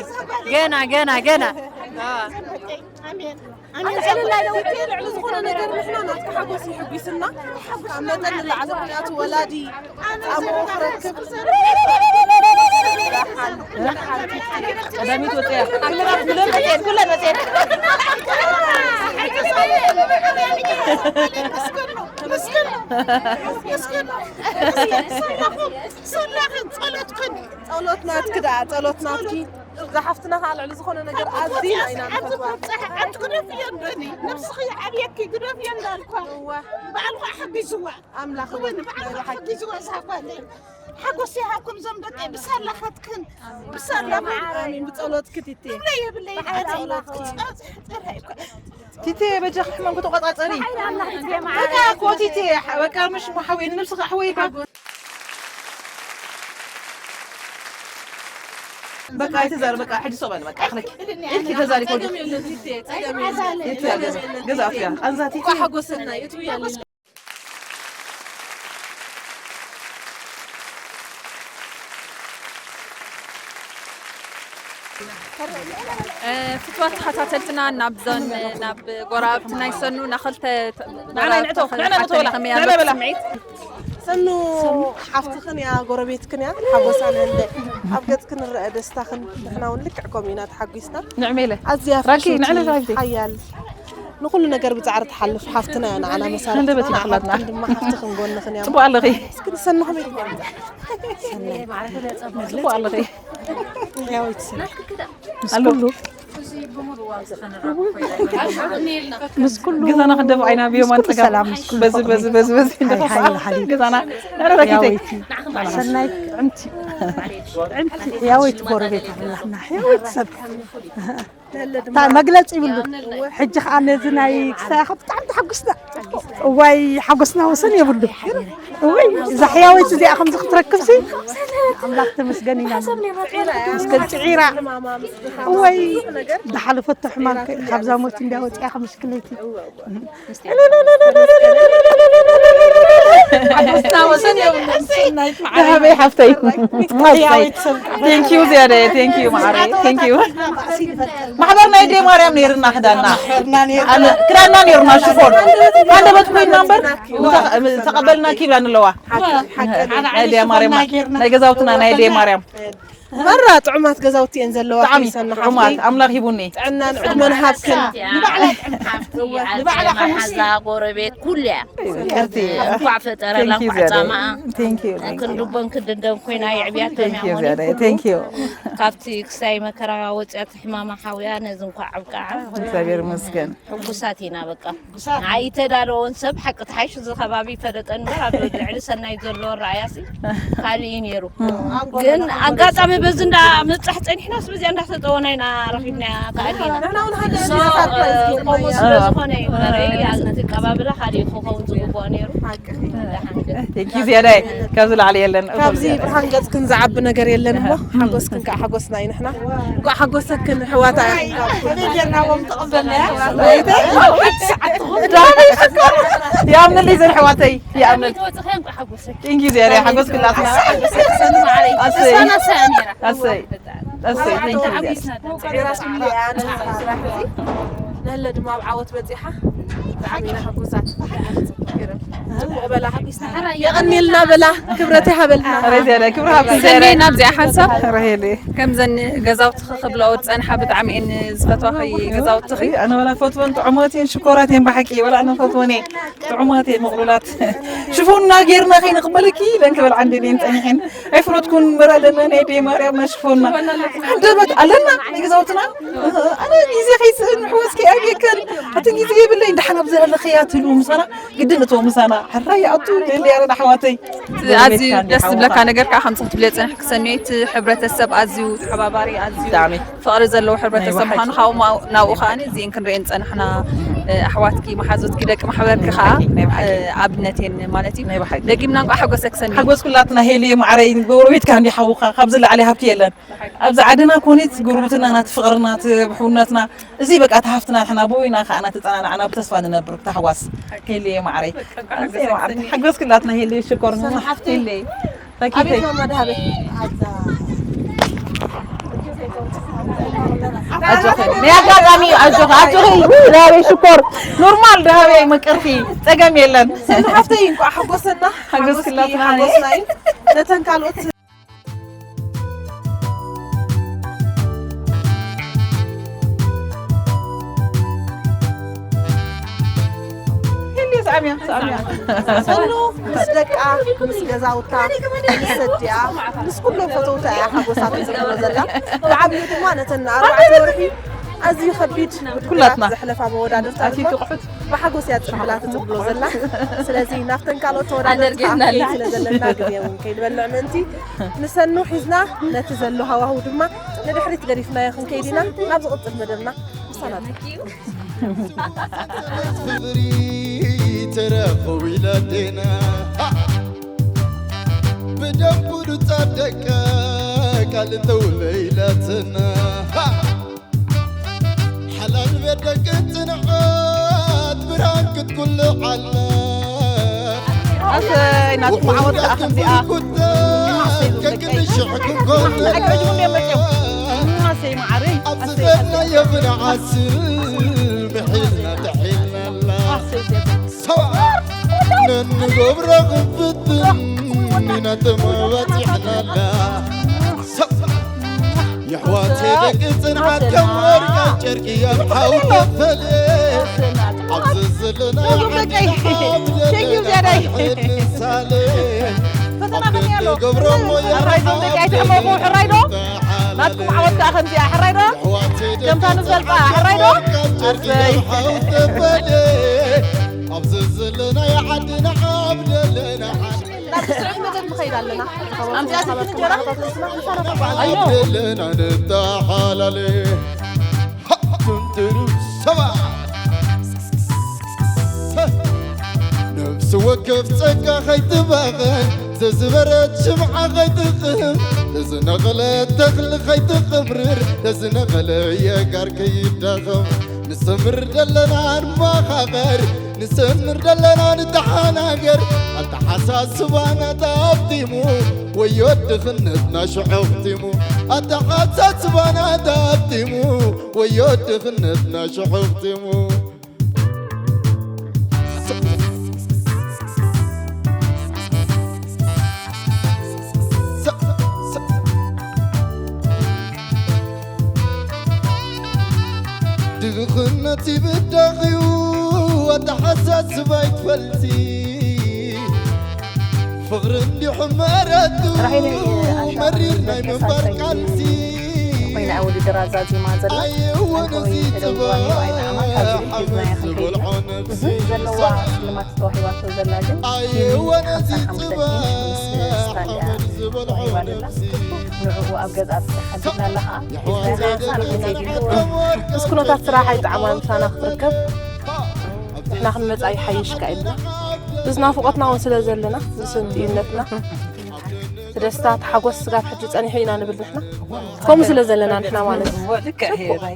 ገና፣ ገና፣ ገና። ኣሜን። ኣሜን። ልዕሊ ዝኾነ ነገር ንሕና ናትካ ሓጎስ ይሕጒስና። ካብ መጠን ንላዕሊ፣ ምኽንያቱ ወላዲ ጻምኡ ክረክብ። ቀዳሚት ወፅያ። ኩለን መፅየን፣ ኩለን መፅየን። መስገን ነው፣ መስገን ነው፣ መስገን ነው። ሰላኽን፣ ሰላኽን ጸሎትክን። ጸሎት ናትኪ ደኣ፣ ጸሎት ናትኪ። እዛ ሓፍትና ከዓ ልዕሊ ዝኾነ ነገር ኣዚና ኢና ንፈትዋ። ኣንቲ ግደፍዮ እንዶኒ፣ ነብስኺ ይዓብየኪ፣ ግደፍዮ እንዳልኳ። እዋ። ባዕልኹ ሓጊዝዋ። ኣምላኽ እውን ባዕልኹ ሓጊዝዋ እዛ ጓለይ። ሓጎስ ይሃብኩም እዞም ደቀይ ብሳላኻትክን፣ ብሳላ ኣሜን፣ ኣሜን። ብጸሎትኪ ቲቲ። ትብለ የብለይ። ብሓይሊ ኣምላኽ። ጸሎትኪ። ጸ-፣ ጥራይ እኮ። ቲቲ በጃኺ ሕማም ተቆጻጸሪ። ብሓይሊ ኣምላኽ ቲቲ ማዓረይ። በቃ እኮ ቲቲ፣ በቃ ምሽ ሓወይ፣ ንነብስኺ ኣሕወይ እባ። በቃ ኣይትዛረብ፣ በቃ ሕጂ ስቕ በል፣ በቃ ኣኽለኪ። ኢልኪ ተዛሪ ኮዱ። ጸገም የለን ቲቲ፣ ጸገም የለን። የትያ ገዛ፣ ገዛ ኣፍያ፣ ቃንዛ ቲቲ። እንኳዕ ሓጎሰና፣ የትውያ እ፣ ፍትዋት ተኸታተልትና፣ ናብዞን ናብ ጎረባብትና ይሰኑ፣ ናኸልተ ንዕና ንዕቶ፣ ጎረባብቲ ንዕና ንዕቶ ከመይ በላ፣ ኣሎ ንዕና በላ። ስምዒት? ሰኑ ሓፍትኽን እያ፣ ጎረቤትክን እያ። ሓጎሳ ንህለ ኣብ ገጽክን ንረአ ደስታኽን፣ ንሕና እውን ልክዕ ከምኡ ኢና ተሓጒስና። ንዕሜለ። ኣዝያ ራኪ፣ ፍሽንቲ፣ ንዕሜለ ራኪ። ሓያል፣ ንኹሉ ነገር ብጻዕሪ ትሓልፍ ሓፍትና እያ፣ ንዓና መሳርሕትና፣ ንደበት ንዓኻትክን ይኽላትና። ድማ ሓፍትኽን ጎንኽን እያ። ጽቡቕ ኣለኺ። እስኪ ንሰኑ ከመይ ትገልጻ? ጽቡቕ ኣለኺ። ያው ይትሰማዕ። ኣሎ። ምስ ኩሉ። ምስ ኩሉ። ገዛና ክንደፍእ ኢና ብየማን ምስ ኩሉ ጸጋም። ሰላም፣ ምስ ኩሉ በዚ፣ ፍቕሪ። በዚ፣ በዚ፣ በዚ ሓይ፣ ሓይ፣ ሓይ። ገዛና። ኣረ ረኪተይ። ያወይቲ። ሰናይ ጥዕምቲ። ጥዕምቲ። ያወይቲ ጎረቤት ኣለና። ያወይቲ ሰብ። እንታይ መግለጺ ይብሉ። ሕጂ ኸኣ ነዚ ናይ ክስታይ ብጣዕሚ ተሓጒስና። እዋይ ሓጎስና ወሰን የብሉ። እዋይ እዛ ሕያወይቲ እዚኣ ከምዚ ክትረክብሲ ኣምላኽ ተመስገን ኢና። መስገን ጽዒራ። እዋይ ዝሓለፈቶ ሕማም ከ- ካብዛ ሞት እንዲያ ወፂኣ ከም ሽክለይቲ። ሓጎስና ወሰን የብሉ። ደሃበይ ሓፍተይ። ሕያወይቲ ሰብ Thank you ዝያደ thank you ማዕረ thank you። ማሕበር ናይ ኣደይ ማርያም ነይርና ክዳና ኣነ ክዳና ነይርና ሽፎን ሃንደበት ኮይንና እምበር ተቐበልና ኪብላ ንለዋ ናይ ኣደይ ማርያም ናይ ገዛውትና ናይ ኣደይ ማርያም መራ ጥዑማት ገዛውቲ እየን ዘለዋ ብጣዕሚ ከይሰና ጥዑማት ኣምላኽ ሂቡኒ ጥዕናን ዕድመን ሃብክን ንባዕላ ጥዕም ሓፍቲ ኣደ መሓዛ ጎረቤት ኩሉ እያ ይቅርቲ እንኳዕ ፈጠረላ Thank you እንኳዕ ዝያደ ፃማኣ Thank you ክንድቦን ክንድንደን ኮይና የዕብያቶም Thank you እያ ዝያደ ማለት Thank you ካብቲ ክሳይ መከራ ወፅያ ሕማማ ሓውያ ነዚ እንኳዕ ኣብቃዓ እግዚኣብሔር ይመስገን ሕጉሳት ኢና በቃ ኣይተዳለወን ሰብ ሓቂ ተሓይሹ እዚ ከባቢ ፈለጠ እምበር ኣብ ልዕሊ ሰናይ ዘሎ ረኣያሲ ካልእ እዩ ነይሩ ግን ኣጋጣሚ በዚ እንዳ ምብፃሕ ፀኒሕናስ በዚኣ እንዳተጠወና ኢና ረኺብናያ ተኣሊና ቆሞ ስለዝኾነ እዩ እምበር እቲ ቀባብላ ካልእ እዩ ክኸውን ዝግብኦ ነይሩ Thank you ዝያዳይ ካብዚ ላዕሊ የለን ካብዚ ብርሃን ገፅክን ዝዓቢ ነገር የለን እሞ ሓጎስክን ከዓ ሓጎስና እዩ ንሕና እንኳዕ ሓጎሰክን ኣሕዋታ ይኣምነለይ ዘን ኣሕዋተይ ይኣምነል Thank you ዝያዳይ ሓጎስ ክላትና ኣሰይ ኣሰይ ኣሰይ Thank you ዝያዳይ ነለ ድማ ኣብ ዓወት በፂሓ ብጣዕሚ ኢና ሕጉሳት የቐኒልና በላ ክብረት ይሃበልና ሬት ያለ ክብሪ ሃብቲ ዘኔ ናብዚኣ ሓንሳብ ራሄል ከምዘን ገዛውትኺ ክብለኦ ዝፀንሓ ብጣዕሚ እየን ዝፈትዋኺ ገዛውትኺ ኣነ ወላ ፈትወን ጥዑማት እየን ሽኮራት እየን ብሓቂ ወላ ኣነ ፈትወን እየ ጥዑማት እየን ምቕሉላት ሽፎንና ጌርና ከይንቕበለኪ ኢለን ክበልዓ እንደ እየን ፀኒሐን ኣይፍረድኩን እምበር ኣለና ናይ ኣደይ ማርያምና ሽፎንና ሃንደበት ኣለና ናይ ገዛውትና ኣነ ግዜ ከይስእን ምሕወስ ከይኣብየከን ኣቲ ግዜ የብለይ ደሓን ኣብ ዘለለኽያ ትሉ ምሳና ግድን እቶ ምሳና ሕራይ ይኣቱ ደሊ ኣረዳ ኣሕዋተይ ኣዝዩ ደስ ዝብለካ ነገር ከዓ ከምዚ ክትብልዮ ፀንሕኪ ሰኒ እቲ ሕብረተሰብ ኣዝዩ ተሓባባሪ ኣዝዩ ብጣዕሚ ፍቕሪ ዘለዎ ሕብረተሰብ ምዃኑ ካብኡ ናብኡ ከዓ እዚአን ክንሪአን ዝፀናሕና ኣሕዋትኪ መሓዙትኪ ደቂ ማሕበርኪ ከዓ ኣብነት እየን ማለት እዩ ደጊምና እንኳ ሓጎሰኪ ሰኒ ሓጎስ ኩላትና ሄሊ ማዕረይ ጎረቤትካ እንዲ ሓውካ ካብዚ ላዕሊ ሃብቲ የለን ኣብዚ ዓድና ኮኔት ጉርብትና ናቲ ፍቕርና ብሕውነትና እዚ በቃ ተሃፍትና ንሕና ብወይና ከዓ እናተፀናናዕና ብተስፋ ንነብር ብታሕጓስ ሄሊ ማዕረይ ሓጎስ ክላትና ሄሊ ሽኮር ሄሊ ኣቤት ማማ ደሃበ ናይ ኣጋጣሚ ኣጆኺ ኣጆኺ ደሃበይ ሽኮር ኖርማል ደሃበይ ምቅርቲ ፀገም የለን ሰኒ ሓፍተይ እንኳዕ ሓጎሰና ሓጎስ ክላትና ሓጎስና እዩ ነተን ካልኦት ሄሊ ሳዕብያ ሳዕብያ ሰኑ ምስ ደቃ ምስ ገዛውታ ምስ ሰዲኣ ምስ ኩሎም ፈተውታ እያ ሓጎሳ ትፅብሮ ዘላ ብዓብዩ ድማ ነተን ኣርባዕተ ወርሒ ኣዝዩ ከቢድ ውድድራት ኩላትና። ዘሕለፋ መወዳድርታ ኣቲ ድማ ትቑሑት ብሓጎስ እያ ፅብላ ትፅብሎ ዘላ ስለዚ ናብተን ካልኦት ተወዳደርቲ ኣንደርጌና ከይድ ስለ ዘለና ግዜ እውን ከይንበልዕ ምእንቲ ንሰኑ ሒዝና ነቲ ዘሎ ሃዋህው ድማ ንድሕሪት ገዲፍናዮ ክንከይድ ኢና ናብ ዝቕፅል መደብና ምሳና ክብሪ ተረኸቡ ኢላዴና ብደንቡ ዱጻ ደቀ ቃል እንተውለ ኢላትና ሓላል ቤት ደቂ ጽንዓት ብርሃን ክትኩሉ ዓላ ኣሰይ ናትኩም ዓወት ከዓ ከምዚኣ ከክንዲ ሽሕኩም ኮነ ኣግረጅኩም እዮም መፅኦም ኣሰይ ማዓረይ ኣብዚ ዘናዮ ብንዓስል ብሒልና ተሒልናላ ሰብዓ ነንገብሮ ክንፍትን ኢና ተመባፂዕናላ የሕዋተይ ደቂ ፅንዓት ከም ወርቂ ጨርቂ ኣብ ሓዊ ተፈልየ ኣብዚ ዘለና Thank you ዝያዳይ ምሳሌ ፈተና ከመይ ኣሎ ገብሮ ሞያ ሕራይ ዶ ደቂ ኣይትሕመቑ ሕራይ ዶ ናትኩም ዓወት ከዓ ከምዚኣ ሕራይ ዶ ከምታ ንዘልፃ ሕራይ ዶ ኣሰይ ኣብዚ ዘለና ዓድና ዓብደለና ናብ ስርሕ መደብ ንኸይድ ኣለና ኣምፅኣ ስልኪ እንጀራ ዓብደለና ንተሓላለ ሃቱንትሩ ሰባ ሰ ወከፍ ጸጋ ኸይትባኸን፣ ዘዝበረት ሽምዓ ኸይትቕህም፣ ተዝነቐለ ተኽሊ ኸይትቕምርር፣ ተዝነቐለ የጋር ከይዳኸም። ንሰምር ደለና ንመኻኸር፣ ንሰምር ደለና ንተሓናገር። ኣተሓሳስባና ተኣብቲሙ፣ ወዮ ድኽነትና ሽዑ ኣኽቲሙ። ኣተሓሳስባና ተኣብቲሙ፣ ወዮ ድኽነትና ሽዑ ኣኽቲሙ። ድኽነት ይብዳኽዩ ኣተሓሳስባ ይትፈልሲ። ፍቕሪ እንዲሑ መረቱ ራሄል፣ ኣሻ መሪር ናይ ምንባር ሳልሳይቲ ቃልሲ። ኮይና ውድድር ኣዛዚማ ዘላ። ኣይወነ ኣንኮይ እዚ ተደዊባ ነይሩ፣ ኣይጠዓማን። ካብ ዝብል ሒዝናያ ጽባሕ ክንከይድ ኢና። ሓመድ ዝበልዖ ነፍሲ። እህ፣ ዘለዋ ሽልማት ተዋሂባቶ ዘላ ግን ኣይወነ ሚሊ እዚ ሓምሳን ሓሙሽተ ጽባሕ ሺሕ ምስ ስታንድያ ሓመድ ዝበልዖ ተዋሂባ ዘላ። ነፍሲ። ንዕኡ ኣብ ገዛ ኣብፂሓ ዲብና ኣላ ከዓ። ሒዝና ሓምሳ ንክንከይድ ኢና። ምስ ኩነታት ስራሕ ኣይጠዓማን ምሳና ክትርከብ። ንሕና ክንመጽኣ ይሓይሽ ከኣ ኢልና። ምስ ናፍቖትና እውን ስለ ዘለና፣ ዝስንጥዩነትና። እቲ ደስታ፣ እቲ ሓጎስ ስጋብ ሕጂ ጸኒሑ ኢና ንብል ንሕና። ከምኡ ስለ ዘለና ንሕና ማለት እዩ። ልክዕ፣ ሄራይ።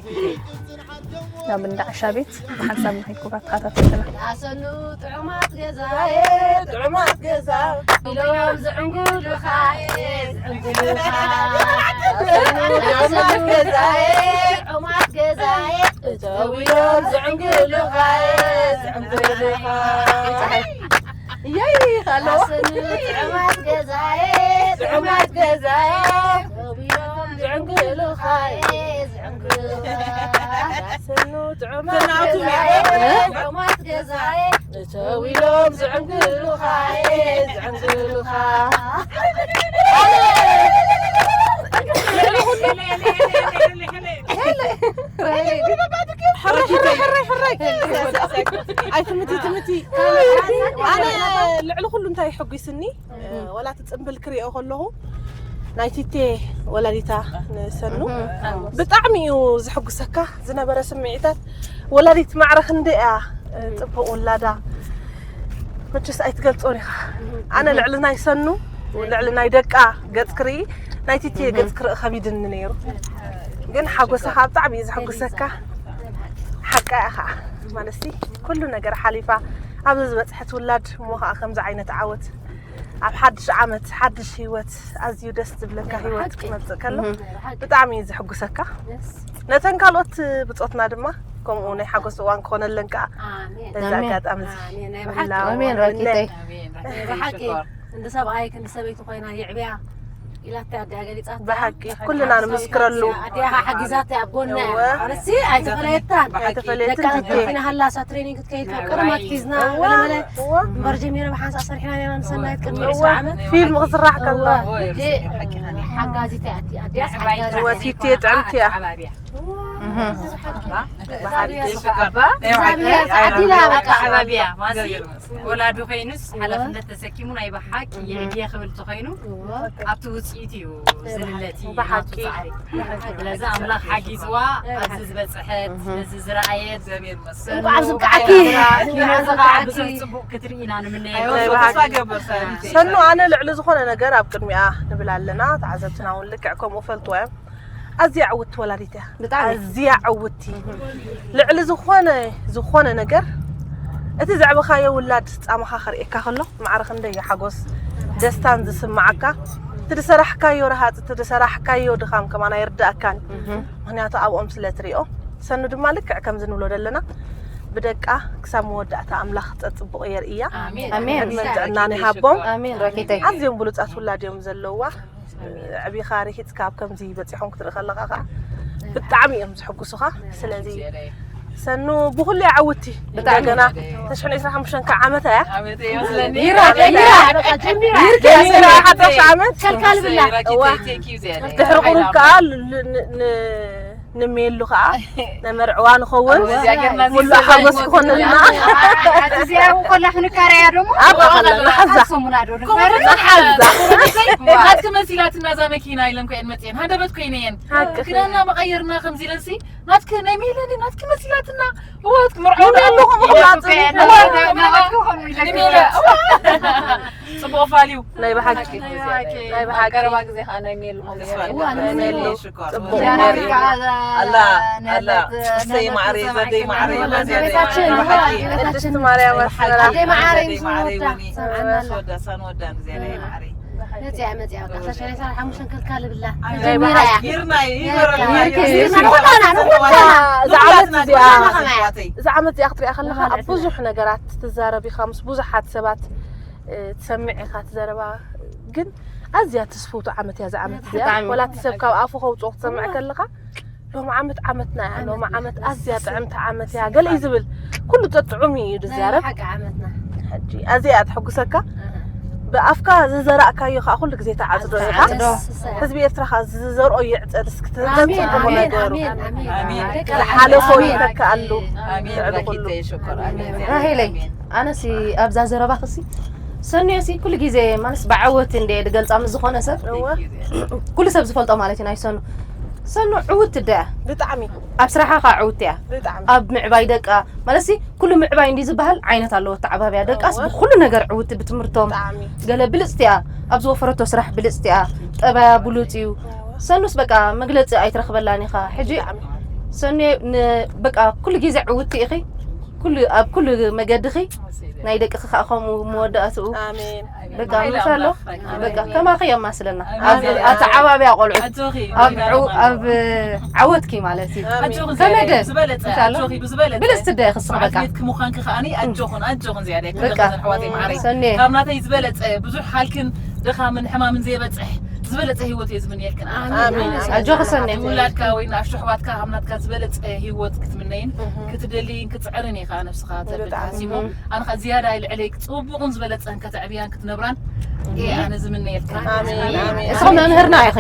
ናብ እንዳ ዓሻ ቤት ብሓንሳብ ንኸይድ ኮካ ተኸታተልና። ኣሰኑ ጥዑማት ገዛየ፣ ጥዑማት ገዛ። ኢሎም ዝዕንጉሉኻ፣ ዝዕንጉሉኻ። ኣሰኑ ጥዑማት ገዛየ፣ ጥዑማት ገዛየ። እተው ኢሎም ዝዕንጉሉኻ፣ ዝዕንጉሉኻ። እየይ፣ ሃሎ። ኣሰኑ ጥዑማት ገዛየ፣ ጥዑማት ገዛየ። እተው ኢሎም ዝዕንጉሉኻ፣ ዝዕንጉሉኻ። ኣሰኑ ጥዑማት ገዛየ፣ ጥዑማት ገዛየ። እተው ኢሎም ዝዕንጉሉኻ፣ ዝዕንጉሉኻ። ሕራይ፣ ሕራይ፣ ሕራይ፣ ሕራይ። ኣይ፣ ትምቲ፣ ትምቲ። ኣነ ልዕሊ ኩሉ እንታይ የሐጒስኒ? ወላ እቲ ጽምብል ክሪኦ ከለኹ ናይ ቲቴ ወላዲታ ንሰኑ እህ። ብጣዕሚ እዩ ዘሐጉሰካ ዝነበረ ስምዒታት። ወላዲት ማዕረ ክንደይ እያ፣ እ፣ ጽቡቕ ውላዳ። መቸስ ኣይትገልጾን ኢኻ። ኣነ ልዕሊ ናይ ሰኑ፣ ልዕሊ ናይ ደቃ ገጽ ክርኢ፣ ናይ ቲቴ እህ። ገጽ ክርኢ ከቢድኒ ነይሩ። ግን ሓጎስኻ ብጣዕሚ እዩ ዘሐጉሰካ። ሓቃ እያ ኸዓ። ማለትሲ ኩሉ ነገር ሓሊፋ ኣብዚ ዝበጽሐት ውላድ እሞ ኸዓ ከምዚ ዓይነት ዓወት ኣብ ሓድሽ ዓመት፣ ሓድሽ ህይወት፣ ኣዝዩ ደስ ዝብለካ ናይ ህይወት ብሓቂ። ክመጽእ ከሎ እህ። ናይ ብሓቂ። ብጣዕሚ እዩ ዘሐጉሰካ። የስ። ነተን ካልኦት ብጾትና ድማ ከምኡ ናይ ሓጎስ እዋን ክኾነለን ከኣ ኣሜን። በዚ ኣሜን። ኣጋጣሚ እዚ ኣሜን። ናይ ብሓቂ። ምህላው ኣሜን፣ ራኪተይ። ኣሜን። ናይ ብሓቂ። ሽኮር። ክንዲ ሰብኣይ፣ ክንዲ ሰበይቲ ኮይና የዕብያ ኢላታ ኣዲኣ ገሊጻታ። ብሓቂ፣ ኩልና ንምስክረሉ። ኣዲኣ ሓጊዛታ ኣብ ጎና እያ። እወ። ኣነሲ ኣይተፈለየታን። ኣይተፈለየትን ደቃ ትብዬ። ትብዬ። ሃላ እሳ ትሬኒንግ ክትከይድ ካብ ቀደም ኣትሒዝና እወ፣ ገለ መለ እወ። እምበር ጀሚረ ብሓንሳእ ሰሪሕና ነይና ንሰናይት ቅድሚ እወ። ዕስራ ዓመት። ፊልም ክስራሕ ከሎ። እወ። ሕጂ ሓጋዚት እያ ኣዲ-፣ ኣዲያስ ሓጋዚት እወ፣ እያ። ቲቲ ጥዕምቲ እያ። ኣተዓባብያ። እህ። ብሓቂ። እግዚኣብሔር፣ ናይ ብሓቂ። እግዚኣብሔር፣ ኣዲና በቃ። ኣተዓባብያ። ማሲ ወላዱ ኮይኑስ እወ። ሓላፍነት ተሰኪሙ ናይ ብሓቂ እህ። የዕድየ ክብል ተኾይኑ እወ። ኣብቲ ውፅኢት እዩ ዝልለት እዩ ብሓቂ። ናቱ ፃዕሪ። ስለዚ ኣምላኽ ሓጊዝዋ ኣብዚ ዝበፅሐት፣ እህ። ነዚ ዝረኣየት እንኳዕ ኣብዚ በቃዓኪ። ኪኖ ዝኸዓ ብስም ጽቡቕ ክትርኢ ኢና ንምነየልካ። ናይ ብሓቂ። ተስፋ ገብር ሰላም። ሰኑ፣ ኣነ ልዕሊ ዝኾነ ነገር ኣብ ቅድሚኣ ንብል ኣለና። ተዓዘብትና እውን ልክዕ ከምኡ ፈልጥዋ እዮም። ኣዝያ ዕውቲ ወላዲት እያ። ብጣዕሚ። ኣዝያ ዕውቲ። ልዕሊ ዝኾነ፣ ዝኾነ ነገር እቲ ዘዕበኻዮ ውላድ ጻማኻ ከርእየካ ከሎ ማዕረ ክንደይ እዩ ሓጎስ ደስታን ዝስምዓካ። እቲ ዝሰራሕካዮ ረሃጽ፣ እቲ ዝሰራሕካዮ ድኻም ከማን ኣይርድኣካን። እህ። ምኽንያቱ ኣብኦም ስለ ትሪኦ። ሰኑ ድማ ልክዕ ከምዚ ንብሎ ዘለና ብደቃ ክሳብ መወዳእታ ኣምላኽ ጸጽቡቑ የርእያ። ኣሜን። ኣሜን። ዕድመን ጥዕናን ይሃቦም። ኣሜን ራኪተይ። ኣዝዮም ብሉጻት ውላድ እዮም ዘለውዋ። ዕቢኻ ርሂጽካ ኣብ ከምዚ በጺሖም ክትርኢ ከለኻ ኸዓ ብጣዕሚ እዮም ዝሕጉሱኻ። ስለዚ ሰኑ ብኹሉ እያ ዕውቲ። ብጣዕሚ። እንደገና ተሽሕን ዕስራን ሓሙሽተን ከዓ ዓመታ እያ። ዓመት እየ መስለኒ። ይራ፣ ይራ፣ በቃ ጀሚራ። ጀሚራ፣ ሓሙሽተ ዓመት። ከልካል ብላ። እዋ። ድሕሪ ቁሩብ ከዓ ል-፣ ል-፣ ን-፣ ን-፣ ንሜሉ ከዓ ነመርዕዋ ንኸውን። እዚኣ ጌርና ሙሉ ሓጎስ ክኾነልና። እዚኣ እውን ኮላ ክንካረያ ደሞ ኣብ ከላ ንሓዛ ሰሙና ዶ ንሓዛ። ናትኪ መሲላትና እዛ መኪና ኢለን ኮይን መፅየን ሃንደበት ኮይነ እየን ሓቂ ክዳና መቐየርና ከምዚ ኢለንሲ ናትኪ ናይ ሚለኒ ናትኪ መሲላትና እዋት መርዓውና ኣለኹም ጽቡቕ ፋልዩ ናይ ብሓቂ ናይ ብሓቂ ቀረባ ግዜ ከዓ ናይ ሜሉ ጽቡቕ ኣላ ኣላ እሰይ ማዕረይ ዘደይ ማዕረይ ዘደይ ማዕረይ ብሓቂ ቅድስት ማርያም ኣስመራ ኣደይ ማዕረይ ምስ ወዳ ወዳ ሳንወዳን ዝያዳ ማዕረይ መፅያ መፅያ በቃ ተሸሪሳ ሓሙሽተ ከልካል ብላ ጀሚራ እያ ጌርና እዩ ይበረልና እዛ ዓመት እዚኣ እዛ ዓመት እዚኣ ክትሪኣ ከለካ ኣብ ብዙሕ ነገራት ትዛረብ ኢኻ ምስ ብዙሓት ሰባት ትሰምዕ ኢኻ ትዘረባ ግን ኣዝያ ትስፍውቱ ዓመት እያ እዛ ዓመት እዚኣ ወላ እቲ ሰብ ካብ ኣፉ ከውፅኦ ክትሰምዕ ከለካ ሎም ዓመት ዓመትና እያ ሎም ዓመት ኣዝያ ጥዕምቲ ዓመት እያ ገለ እዩ ዝብል ኩሉ ጠጥዑም እዩ ዝዛረብ ሓቂ ዓመትና ሕጂ ኣዝያ እያ ተሐጉሰካ ብኣፍካ ዝዘራእካዮ ከዓ ኩሉ ግዜ ተዓፅዶ ኢኻ ህዝቢ ኤርትራ ከዓ ዝዘርኦ ይዕፀድ እስኪ ተዘርፅሞ ነገሩ ዝሓለፎ ይተክኣሉ ኣሜን ራኪተይ ሽኮር ኣሜን ራሄለይ ኣነሲ ኣብዛ ዘረባኽሲ ሰኑየሲ ኩሉ ግዜ ማለት ብዓወት እንደ ድገልፃ ምስ ዝኾነ ሰብ ኩሉ ሰብ ዝፈልጦ ማለት እዩ ናይ ሰኑ ሰኑ ዕውት ትደ ብጣዕሚ ኣብ ስራሓ ከዓ ዕውት እያ ብጣዕሚ ኣብ ምዕባይ ደቃ ማለትሲ ኩሉ ምዕባይ እንዲ ዝበሃል ዓይነት ኣለዎ ኣተዓባብያ ደቃስ ብኩሉ ነገር ዕውት ብትምህርቶም ብጣዕሚ ገለ ብልፅቲ እያ ኣብ ዝወፈረቶ ስራሕ ብልፅቲ እያ ጠባያ ብሉፅ እዩ ሰኑስ በቃ መግለፂ ኣይትረኽበላን ኢኻ ሕጂ ሰኑ በቃ ኩሉ ግዜ ዕውት ኢኺ ኩሉ ኣብ ኩሉ መገድኺ ናይ ደቅኺ ከዓ ከምኡ መወዳእትኡ ኣሜን በቃ ምሳሎ በቃ ከማኺ የማስለና ኣብ ኣተዓባብያ ቆልዑት ኣብ ዕው- ኣብ ዓወትኪ ማለት እዩ ኣጆኺ ከመደ ዝበለጸ ምሳሎ ኣጆኺ ብዝበለጸ ብልጽቲ ደ ክስር በቃ ቤትኪ ምዃንኪ ከዓኒ ኣጆኹን ኣጆኹን ዝያዳ በቃ ይክብረን ኣሕዋተይ ማዕረይ ሰኔ ካብ ናተይ ዝበለጸ ብዙሕ ሃልክን ድኻምን ሕማምን ዘይበጽሕ ዝበለጸ ህይወት እየ ዝምንየልክን ኣነ ኣሜን ኣጆኺ ሰኔ ውላድካ ወይ ንኣሽቱ ኣሕዋትካ ካብ ናትካ ዝበለጸ ህይወት ክትምነይን ክትደልይን ክትጽዕርን ኢኻ ነብስኻ ተብል ሓሲቡ ኣነ ኸ ዝያዳ ልዕለይ ጽቡቕን ዝበለጸን ከተዕብያን ክትነብራን እየ ኣነ ዝምነየልካ ኣሜን ኣሜን እስኺ መምህርና ኢኺ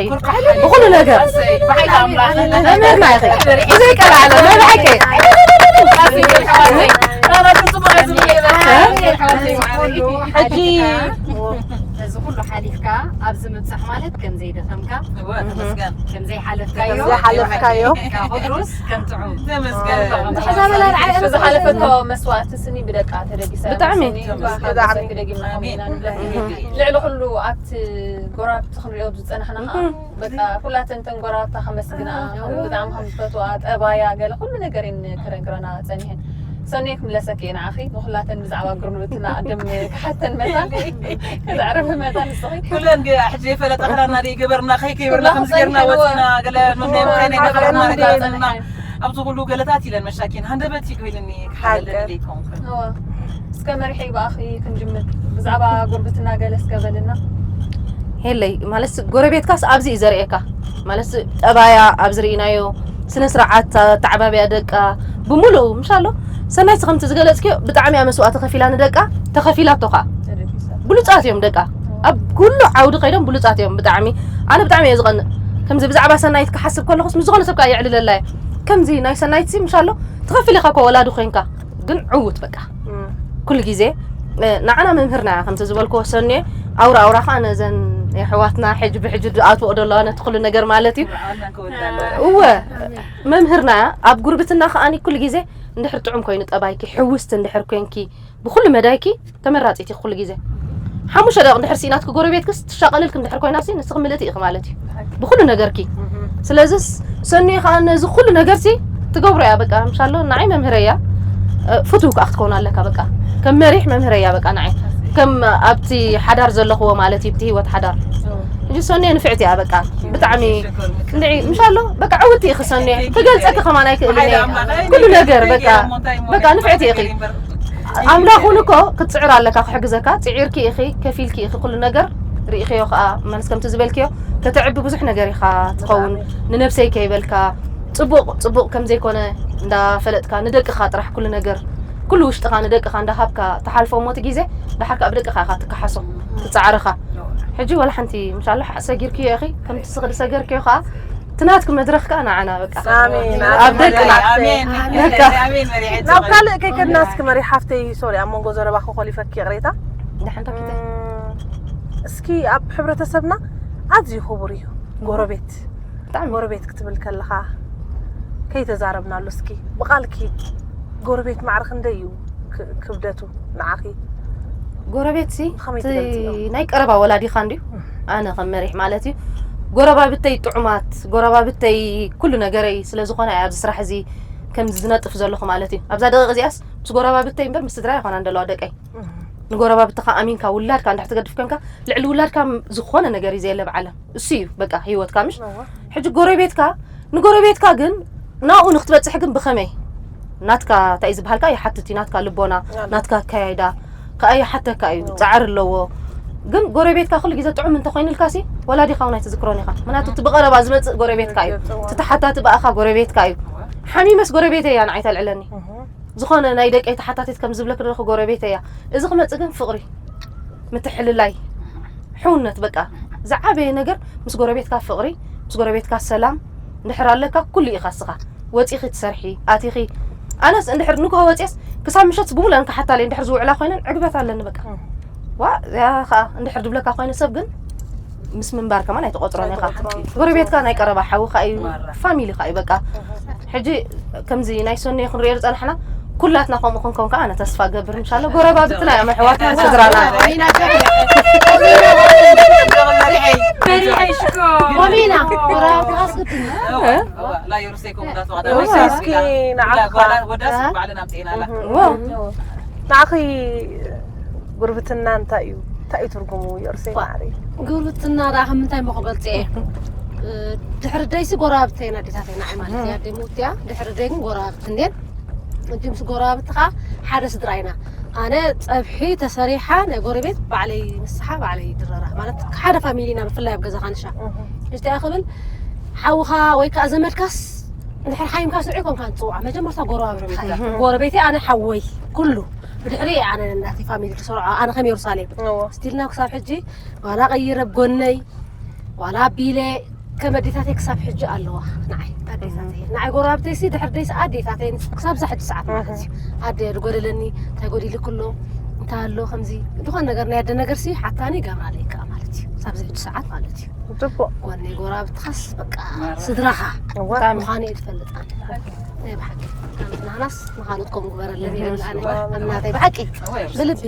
ብኩሉ ነገር ብሓይሊ ኣምላኽ መምህርና ኢኺ ብዘይቀላዕለ ናይ ብሓቂ ሕጂ እዚ ኩሉ ሓሊፍካ ኣብዚ ምብፃሕ ማለት ከም ዘይደኸምካ ተመስገን ከም ዘይሓለፍካዮ ዝሓለፍካዮ ቁድሩስ ከም ጥዑም ተመስገን ዝሓለፈቶ መስዋእቲ ስኒ ብደቃ ተደጊሰ ብጣዕሚ ልዕሊ ኩሉ ኣብቲ ጎራብቲ ክንሪኦ ዝፀናሕና ከዓ በቃ ኩላተን ተን ጎራብታ ከመስግና ብጣዕሚ ከም ዝፈትዋ ጠባያ ገለ ኩሉ ነገር እየን ክነግረና ፀኒሐን ሰኖይ ክምለሰኪ እየ ንዓኺ ንኩላተን ብዛዕባ ጉርብትና ቅድም ክሓተን መታ ክዛዕረብ መታ ንስኺ ኩለን ሕጂ ፈለጠ ክዳና ደይ ገበርና ከይከይበርና ከምዚ ገርና ወፅና ገለ ምናይ ምናይ ገበርና ገበርና ኣብዚ ኩሉ ገለታት ኢለን መሻኪን ሃንደበት ይግብልኒ ክሓለለ ደይኮንኩን እስከ መሪሐይ ብኣኺ ክንጅምር ብዛዕባ ጉርብትና ገለ እስከ በልና ሄለይ ማለት ጎረቤትካስ ኣብዚ እዩ ዘርእየካ ማለት ጠባያ ኣብዚ ርኢናዮ ስነ ስርዓት ተዓባብያ ደቃ ብምሉኡ ምሻሎ ሰናይት ከምቲ ዝገለፅክዮ ብጣዕሚ እያ መስዋእቲ ከፊላ ንደቃ ተኸፊላቶ ከዓ ብሉፃት እዮም ደቃ ኣብ ኩሉ ዓውዲ ከይዶም ብሉፃት እዮም ብጣዕሚ ኣነ ብጣዕሚ እየ ዝቐንእ ከምዚ ብዛዕባ ሰናይት ክሓስብ ከለኹስ ምስ ዝኾነ ሰብ ከዓ የዕልለላ እየ ከምዚ ናይ ሰናይት ምሻሎ ትኸፍል ኢኻ እኮ ወላዲ ኮይንካ ግን ዕውት በቃ ኩሉ ግዜ ንዓና መምህርና ከምቲ ዝበልክዎ ሰኑየ ኣውራ ኣውራ ከዓ ነዘን የሕዋትና ሕጂ ብሕጂ ዝኣትዎ ዘለዋ ነቲ ኩሉ ነገር ማለት እዩ እወ መምህርና ኣብ ጉርብትና ከዓኒ ኩሉ ግዜ እንድሕር ጥዑም ኮይኑ ጠባይኪ ሕውስቲ እንድሕር ኮንኪ ብኩሉ መዳይኪ ተመራፂት ኢኺ ኩሉ ግዜ ሓሙሽተ ደቂ እንድሕር ስኢናትኪ ጎረቤትክስ ትሻቐልልኪ እንድሕር ኮይናሲ ንስኺ ምልእቲ ኢኺ ማለት እዩ ብኩሉ ነገርኪ ስለዚስ ሰኑየ ከዓ ነዚ ኩሉ ነገርሲ ትገብሮ እያ በቃ ምሻሎ ንዓይ መምህረ እያ ፍቱው ከዓ ክትከውን ኣለካ በቃ ከም መሪሕ መምህረ እያ በቃ ንዓይ ከም ኣብቲ ሓዳር ዘለኽዎ ማለት እዩ ብቲ ህይወት ሓዳር እንጂ ሰኑየ ንፍዕቲ እያ በቃ ብጣዕሚ እንድዒ ምሻሎ በቃ ዕውቲ ኢኺ ሰኑየ ክገልፀኪ ከማን ኣይክእልን እየ ኩሉ ነገር በቃ በቃ ንፍዕቲ ኢኺ ኣምላኽ እውን እኮ ክትፅዕር ኣለካ ክሕግዘካ ፅዒርኪ ኢኺ ከፊልኪ ኢኺ ኩሉ ነገር ርኢኽዮ ከዓ ማለት ከምቲ ዝበልክዮ ከተዕቢ ብዙሕ ነገር ኢኻ ትኸውን ንነብሰይ ከይበልካ ፅቡቕ ፅቡቕ ከም ዘይኮነ እንዳፈለጥካ ንደቅኻ ጥራሕ ኩሉ ነገር ኩሉ ውሽጥኻ ንደቅኻ እንዳሃብካ ትሓልፎ እሞ እቲ ግዜ ድሓር ከዓ ብደቅኻ ኢኻ ትከሓሶ ትፃዕርኻ ሕጂ ዋላ ሓንቲ ምሻሎ ሰጊርክዮ ኢኺ ከምቲ ስኽዲ ሰገርክዮ ከዓ ትናትክ መድረክ ከኣ ንዓና በቃ ኣሜን ኣብ ደቅና ኣሜን ነካ ኣሜን መሪሕ ናብ ካልእ ከይከድና እስኪ መሪሕ ሓፍተይ ሶሪ ኣብ መንጎ ዘረባ ክኾሊፈኪ ይቕሬታ ደሓን ተኪተ እስኪ ኣብ ሕብረተሰብና ኣዝዩ ክቡር እዩ ጎረቤት ብጣዕሚ ጎረቤት ክትብል ከለኻ ከይተዛረብናሉ እስኪ ብቓልኪ ጎረቤት ማዕረ ክንደይ እዩ ክ- ክብደቱ ንዓኺ ጎረቤት ሲ ከመይ እቲ ትገልጽዮ? ናይ ቀረባ ወላዲኻ እንድዩ ኣነ ከም መሪሕ ማለት እዩ ጎረባብተይ ጥዑማት ጎረባብተይ ኩሉ ነገረይ ስለ ዝኾነ እየ ኣብዚ ስራሕ እዚ ከም ዝነጥፍ ዘለኹ ማለት እዩ ኣብዛ ደቂቕ እዚኣስ ምስ ጎረባብተይ እምበር ምስ ስድራ ይኾና እንደለዋ ደቀይ ንጎረባብትኻ ኣሚንካ ውላድካ እንድሕር ትገድፍ ኮንካ ልዕሊ ውላድካ ዝኾነ ነገር እዩ ዘየለ ብዓለም እሱ እዩ በቃ ህይወትካ ምሽ ሕጂ ጎረቤትካ ንጎረቤትካ ግን ናብኡ ንክትበፅሕ ግን ብኸመይ ናትካ እንታይ እዩ ዝበሃልካ ይሓትት እዩ ናትካ ልቦና ናትካ ኣካያይዳ ከዓ ይሓተካ እዩ ፃዕር ኣለዎ ግን ጎረቤትካ ኩሉ ግዜ ጥዑም እንተኮይኑልካ ሲ ወላዲኻ እውን ኣይትዝክሮን ኢኻ ምክንያቱ እቲ ብቐረባ ዝመፅእ ጎረቤትካ እዩ እቲ ተሓታቲ ብኣኻ ጎረቤትካ እዩ ሓሚመስ ጎረቤት እያ ንዓይ ተልዕለኒ ዝኾነ ናይ ደቀይ ተሓታቲት ከም ዝብለክ ደለኹ ጎረቤት እያ እዚ ክመፅእ ግን ፍቕሪ ምትሕልላይ ሕውነት በቃ ዝዓበየ ነገር ምስ ጎረቤትካ ፍቕሪ ምስ ጎረቤትካ ሰላም እንድሕር ኣለካ ኩሉ ኢኻ ስኻ ወፂኺ ትሰርሒ ኣቲኺ ኣነስ እንድሕር ንግሆ ወፅስ ክሳብ ምሸት ብሙሉአን ክሓታለይ እንድሕር ዝውዕላ ኮይነን ዕግበት ኣለኒ በቃ ዋ ያ ከዓ እንድሕር ድብለካ ኮይኑ ሰብ ግን ምስ ምንባር ከማን ኣይተቆፅሮን ኢኻ ጎረቤትካ ናይ ቀረባ ሓውኻ እዩ ፋሚሊኻ እዩ በቃ ሕጂ ከምዚ ናይ ሰኖ ክንሪኦ ዝፀናሕና ኩላትና ከምኡ ክንከውን ከዓ ኣነ ተስፋ ገብር ምሻሎ ጎረባብትና እዮም ኣሕዋትና ስድራና ኮሚና እስኪ ንዓኻ ንዓኺ ጉርብትና እንታይ እዩ እንታይ እዩ ትርጉሙ የርሰይ ማዕሪ ጉርብትና ዳ ከም ምንታይ ሞ ክገልጽ እየ ድሕሪ ደይሲ ጎረባብቲ ኢና ኣዴታተይ ንዓይ ማለት እያ ኣደይ ምውት እያ ድሕሪ ደይ ግን ጎረባብቲ እንዴን እንዲ ምስ ጎረባብቲ ከዓ ሓደ ስድራ ኢና ኣነ ፀብሒ ተሰሪሓ ናይ ጎረቤት ባዕለይ ንስሓ ባዕለይ ድረራ ማለት ሓደ ፋሚሊ ኢና ብፍላይ ኣብ ገዛ ካንሻ እንታይ ክብል ሓውኻ ወይ ከዓ ዘመድካስ እንድሕር ሓይምካ ስዑ ኮንካ ንፅውዓ መጀመርታ ጎረባብቲ ጎረቤተይ ኣነ ሓወይ ኩሉ ብድሕሪ ኣነ እናተይ ፋሚሊ ዝሰርዖ ኣነ ከም የሩሳሌም ስቲልና ክሳብ ሕጂ ዋላ ቀይረ ብጎነይ ዋላ ኣቢለ ከም ኣዴታተይ ክሳብ ሕጂ ኣለዋ ንዓይ ኣዴታተይ ንዓይ ጎረባብተይ ሲ ድሕር ደይስ ኣዴታተይ ክሳብ ዛ ሕጂ ሰዓት ማለት እዩ ኣደ ዝጎደለኒ እንታይ ጎዲሉ ክሎ እንታይ ኣሎ ከምዚ ዝኾነ ነገር ናይ ኣደ ነገር ሲ ሓታኒ ይገብራለይ ከዓ ማለት እዩ ክሳብ ዛ ሕጂ ሰዓት ማለት እዩ ጽቡቅ ጎነይ ጎረባብትኻስ በቃ ስድራኻ ምዃኑ እየ ዝፈልጥ ኣነ ናይ ብሓቂ ናህናስ ንኻልኦት ከምኡ ግበረለን ይብል ኣነ ኣብ ናተይ ብሓቂ ብልቢ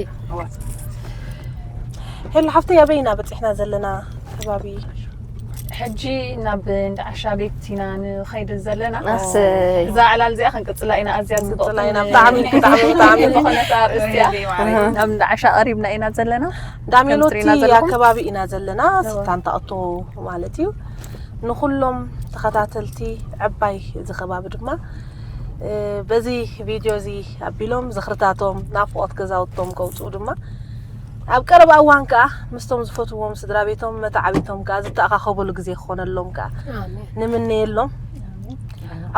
ሄሎ ሓፍተይ ኣበይ ኢና በፂሕና ዘለና ከባቢ ሕጂ ናብ እንዳ ዓሻ ቤት ኢና ንኸይድ ዘለና ኣሰይ እዛ ዕላል እዚኣ ክንቅፅላ ኢና ኣዝያ ቅፅላ ኢና ብጣዕሚ ብጣዕሚ ብጣዕሚ ዝኾነት ኣርእስቲ እያ ናብ እንዳ ዓሻ ቀሪብና ኢና ዘለና ዳሜሎቲ ትሪእና ዘለኹም? ኣከባቢ ኢና ዘለና ስታንታኣቶ ማለት እዩ ንኩሎም ተኸታተልቲ ዕባይ እዚ ከባቢ ድማ እ፣ በዚ ቪድዮ እዚ ኣቢሎም ዝኽርታቶም ናፍቆት ገዛውቶም ከውፅኡ ድማ ኣብ ቀረባ እዋን ከዓ ምስቶም ዝፈትዎም ስድራ ቤቶም መተዓቢቶም ከዓ ዝተኣኻኸበሉ ግዜ ክኾነሎም ከዓ ኣሜን ንምነየሎም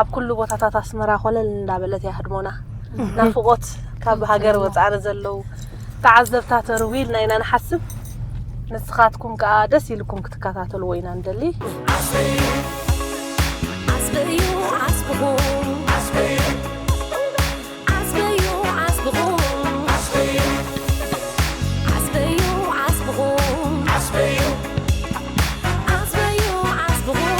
ኣብ ኩሉ ቦታታት ኣስመራ ኮለል እንዳበለት እያ ህድሞና ናፍቆት ካብ ሃገር ወፃኢ ዘለዉ ተዓዘብታ ተርዊ ኢልና ኢና ንሓስብ ንስኻትኩም ከዓ ደስ ኢልኩም ክትከታተልዎ ኢና ንደሊ ዓስበዩ ዓስብኹም ዓስበዩ ዓስብኹም ዓስበዩ ዓስብኹም ዓስበዩ ዓስብኹም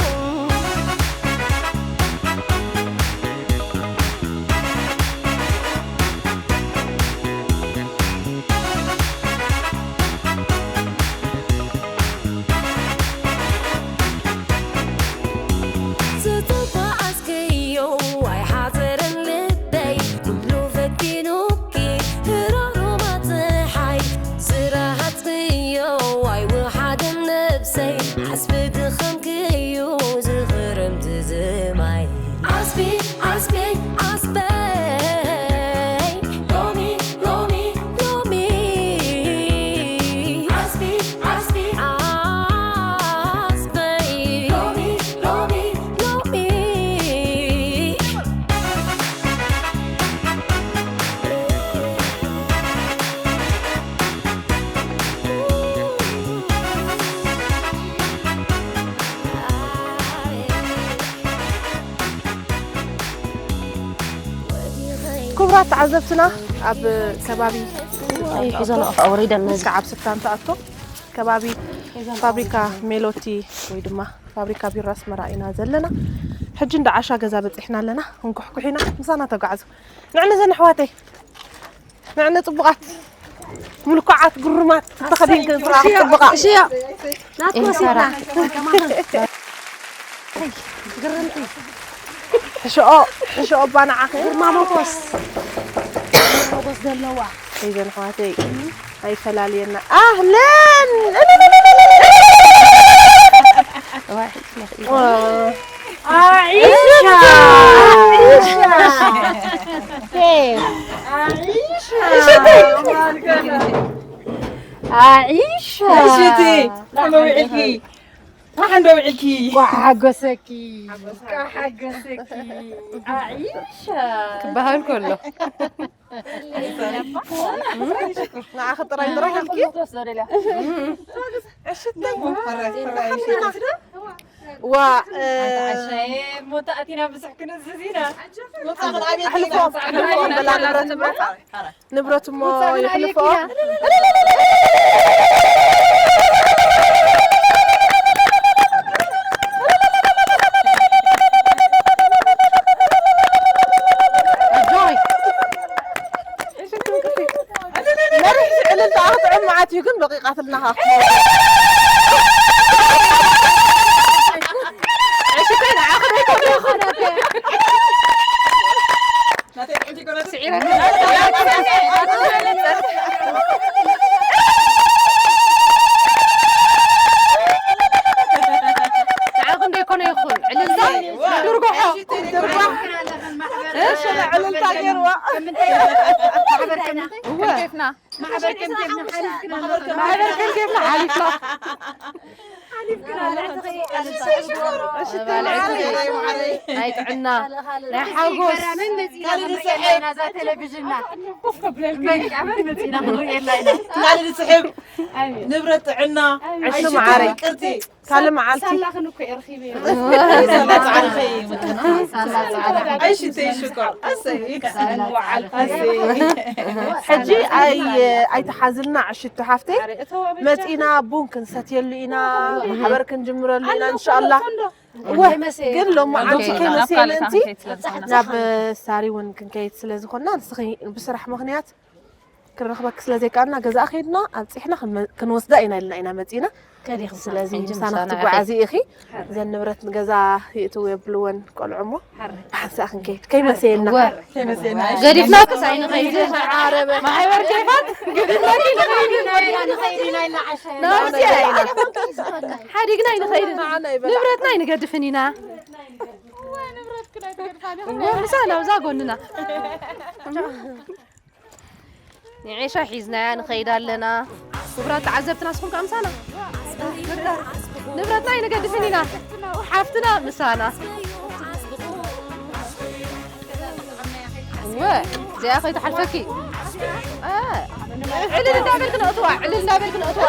ዝተጓዓዝክዮ ኣይሓዘረን ልበይ ኩሉ ፈቲኑኪ ተዓዘብትና ኣብ ከባቢ ሒዞ ንኣፍ ኣውሪደን ነዚ እስካብ ኣብ ስፍራ እንትኣቶ ከባቢ ፋብሪካ ሜሎቲ ወይ ድማ ፋብሪካ ቢራ ኣስመራ ኢና ዘለና። ሕጂ እንዳ ዓሻ ገዛ በፂሕና ኣለና። እንኩሕኩሕ ኢና፣ ምሳና ተጓዓዙ። ንዕነ ዘን ኣሕዋተይ፣ ንዕነ ፅቡቓት፣ ምልኩዓት፣ ግሩማት፣ ተኸዲንክን ስርዓት ፅቡቓ። ኢንሰራ ሕሽኦ፣ ሕሽኦ እባ ንዓኺ። ግርማ ሞጎስ። ሞጎስ ዘለዋ። ከይዘን ኣሕዋተይ ኣይፈላልየና። ኣህለን! ኣዒሻ! ኣዒሻ! እሽቲ ከመይ ውዒልኪ? ደሓን ዶ ውዒልኪ? ኳ ሓጎሰኪ። ኳ ሓጎሰኪ። ኣዒሻ! ክበሃል ከሎ ንዓኺ ጥራይ ጥራይ ኢልኪ። ሕራይ ሕራይ። ዋ እሞ ተኣቲና ብዙሕ ክንእዝዝ ኢና። ኣሕልፎ ኣሕልፎ በላ ንብረት እሞ ንብረት እሞ ይሕልፎ። መሪሕ ዕልልታ ክትጥዕም መዓት እዩ ግን በቂቓትልና ኻ። ንዓኹም ዘይኮነ ይኹን ዕልልታ ድርጎሖ እሺ ዕልልታ ገይርዋ። ማሕበር ከም ኬፍና ሓሊፍና ናይ ጥዕና ናይ ሓጎስ ቴሌቪዥንና ካልድ ስሕብ ንብረት ጥዕና ዕሹ መዓረይ ቅርቲ ካልእ መዓልቲ ሳላ ጻዕሪ ኸይ ወጥና። ኣይሽተይ ሽኮር ኣሰይ ኣሰይ ሕጂ ኣይ ኣይተሓዝልና ዕሽቱ ሓፍተይ መፂና ቡን ክንሰትየሉ ኢና ማሕበር ክንጅምረሉ ኢና እንሻላ ግን ሎማዓንቲ ከይመሰየ ምእንቲ ናብ ሳሪ እውን ክንከይድ ስለ ዝኾንና ንስኺ ብስራሕ ምኽንያት ክንረኽበኪ ስለ ዘይከኣልና ገዛኣ ከይድና ኣብፂሕና ክንወስዳ ኢና ኢልና ኢና መፂና ስለዚ ምሳና ክትጓዓዚ ኢኺ ዘን ንብረት ንገዛ ይእትው የብልወን ቆልዑ እሞ ብሓንሳእ ክንከይድ ከይመሰየና ገዲፍናክስ ኣይንኸይድን ማሕበር ኬፋት ሓዲግና ኣይንኸይድን ንብረትና ኣይንገድፍን ኢና ምሳና ኣብዛ ጎንና ንዒሻ ሒዝናያ ንኸይድ ኣለና ክቡራት ተዓዘብትና ንስኹም ከዓ ምሳና ንብረትና ኣይንገድፍን ኢና ሓፍትና ምሳና እወ እዚኣ ከይትሓልፈኪ ዕልል እንዳበልክ ነእትዋ ዕልል እንዳበልክ ነእትዋ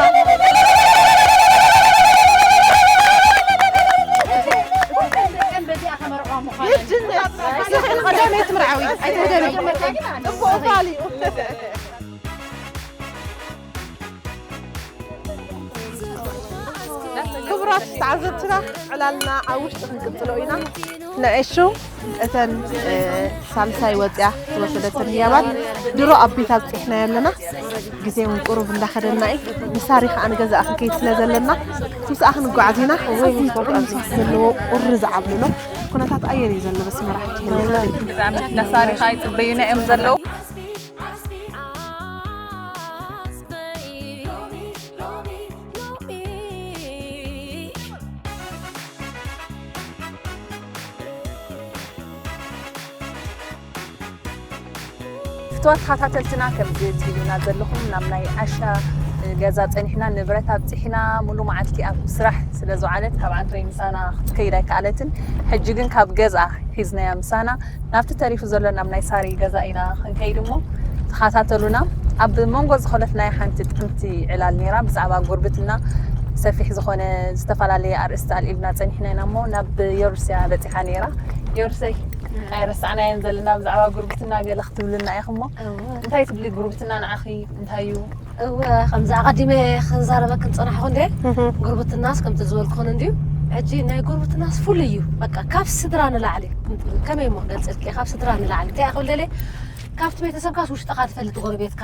ቀዳመይቲ ምርዓዊ ኣይትህደሚ ክቡራት ተዓዘብትና ዕላልና ኣብ ውሽጢ ክንቅፅሎ ኢና ንዕሹ እተን ሳልሳይ ወፅያ ዝወሰደተን ህያባት ድሮ ኣብ ቤት ኣብፂሕናዮ ኣለና ግዜ እውን ቁሩብ እንዳኸደና እዩ ምሳሪ ከዓ ንገዛእ ክንከይድ ስለ ዘለና ምስኣ ክንጓዓዝ ኢና ጥዑም ምሳሕ ዘለዎ ቁሪ ዝዓብልሎ ኩነታት ኣየር እዩ ዘሎ በስመራ ሕጂ ነሳሪ ከዓ ይፅበዩና እዮም ዘለዉ ፍትዋት ተኸታተልትና ከምዚ ትሪኡና ዘለኹም ናብ ናይ ዓሻ ገዛ ፀኒሕና ንብረት ኣብፂሕና ሙሉ መዓልቲ ኣብ ስራሕ ስለ ዝውዓለት ካብ ዓንቶይ ምሳና ክትከይድ ኣይከኣለትን ሕጂ ግን ካብ ገዝኣ ሒዝናያ ምሳና ናብቲ ተሪፉ ዘሎ ናብ ናይ ሳሪ ገዛ ኢና ክንከይድ እሞ ተኸታተሉና ኣብ መንጎ ዝኾነት ናይ ሓንቲ ጥዕምቲ ዕላል ነይራ ብዛዕባ ጉርብትና ሰፊሕ ዝኾነ ዝተፈላለየ ኣርእስቲ ኣልዒልና ፀኒሕና ኢና እሞ ናብ የሩስያ በፂሓ ነይራ የሩሰይ ኣይረሳዕናዮን ዘለና ብዛዕባ ጉርብትና ገለ ክትብልና ኢኹሞ። እንታይ ትብሊ ጉርብትና ንዓኺ እንታይ እዩ? እወ፣ ከምዚ ኣቐዲመ ክዛረበክን ጸናሕኩ እንደ ጉርብትናስ ከምቲ ዝበልኩን እንድዩ። ሕጂ ናይ ጉርብትናስ ፍሉይ እዩ። በቃ ካብ ስድራ ንላዕሊ ከመይ እሞ ክገልጸልኪ፣ ካብ ስድራ ንላዕሊ እንታይ ክብል ደለ፣ ካብቲ ቤተሰብካስ ውሽጥኻ ትፈልጥ ጎረቤትካ፣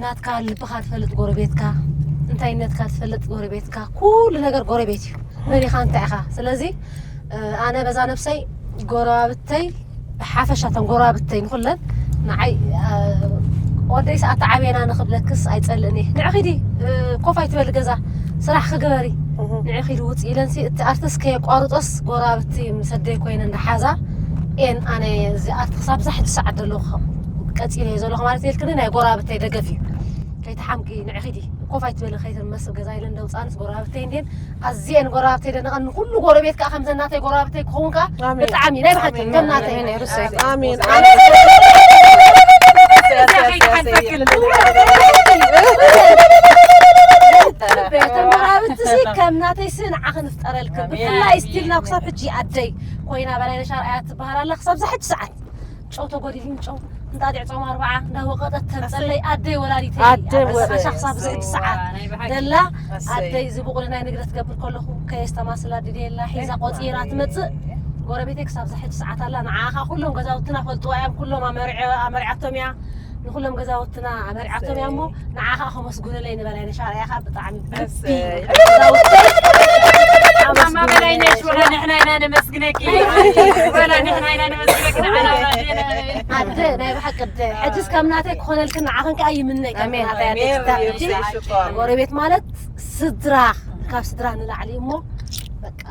ናትካ ልብኻ ትፈልጥ ጎረቤትካ፣ እንታይነትካ ትፈልጥ ጎረቤትካ፣ ኩሉ ነገር ጎረቤት እዩ። መን ኢኻ እንታይ ኢኻ። ስለዚ ኣነ በዛ ነብሰይ ጎረባብተይ ብሓፈሻ እተን ጎረባብተይ ንኩለን ንዓይ ወደይ ሰዓት ዓብየና ንክብለክስ ኣይጸልእን እየ። ንዕኺዲ ኮፍ ኣይትበሊ ገዛ ስራሕ ክግበሪ ንዕኺዲ ውፅ ኢለንሲ እቲ ኣርትስ ከየቋርጦስ ጎረባብቲ ምስ ኣደይ ኮይነ እንዳሓዛ ኤን ኣነ እዚ ኣርት ክሳብ ዛ ሕጂ ሰዓት ዘለኹ ቀፂለ እየ ዘለኹ ማለት የልክኒ ናይ ጎረባብተይ ደገፍ እዩ። ከይትሓምቂ ንዕኺዲ ኮፍ ኣይትበሊ ከይትመስል ገዛ ኢለን ደውፃንስ ጎረባብተይ እንዴን ኣዝየን ጎረባብተይ ደነቐን ንኩሉ ጎረቤት ከዓ ከምዘን ናተይ ጎረባብተይ ክኸውን ከዓ ኣሜን። ብጣዕሚ ናይ ብሓቂ ኣሜን። ከም ናተይ ኣሜን ሩሰይ ኣሜን። እተን ጎረባብትሲ ከም ናተይሲ ንዓኺ ንፍጠረልክን ብፍላይ ስቲልና ክሳብ ሕጂ ኣደይ ኮይና በላይ ነሻርኣያ ትበሃል ኣላ ክሳብ ዛ ሕጂ ሰዓት ጨው ተጎዲልኒ ጨው እንጣጢዕ ጾም ኣርባዓ እንዳወቀጠት ተምፀለይ ኣደይ ወላዲተይ ኣደይ ኣብ ወ- መባሻ ክሳብ ዝሕጂ ሰዓት ደላ ኣሰይ። ኣደይ እዚ ብቑል ናይ ንግደት ትገብር ከለኹ ከየስተማስላ ድልየላ ሒዛ ቆፂራ ትመፅእ ጎረቤተይ ክሳብ ዝሕጂ ሰዓት ኣላ ንዓኻ ኩሎም ገዛውትና ፈልጥዋ እዮም ኩሎም ኣመሪዐ- ኣመሪዓቶም እያ ንኩሎም ገዛውትና ኣመሪዓቶም እያ እሞ ንዓኻ ከመስጉነለይ ንበላይ ነሻርያኻ ብጣዕሚ ብልቢ ኣሰይ። ገዛውቲ ማማ በላይነሽ ወላ ንሕና ኢና ነመስግነኪ ወላ ንሕና ኢና ነመስግነኪ ንዓና ወላ ኣዴና ኣደ ናይ ብሓቂ ኣደ ሕጅስ ከም ናተይ ክኾነልክን ንዓኽን ከዓ ይምነ ከም ኣሜን። ናተይ ኣደ ኣሜን። ክስታብ ሕጂ ሽኮር። ጎረቤት ማለት ስድራ ካብ ስድራ ንላዕሊ እሞ በቃ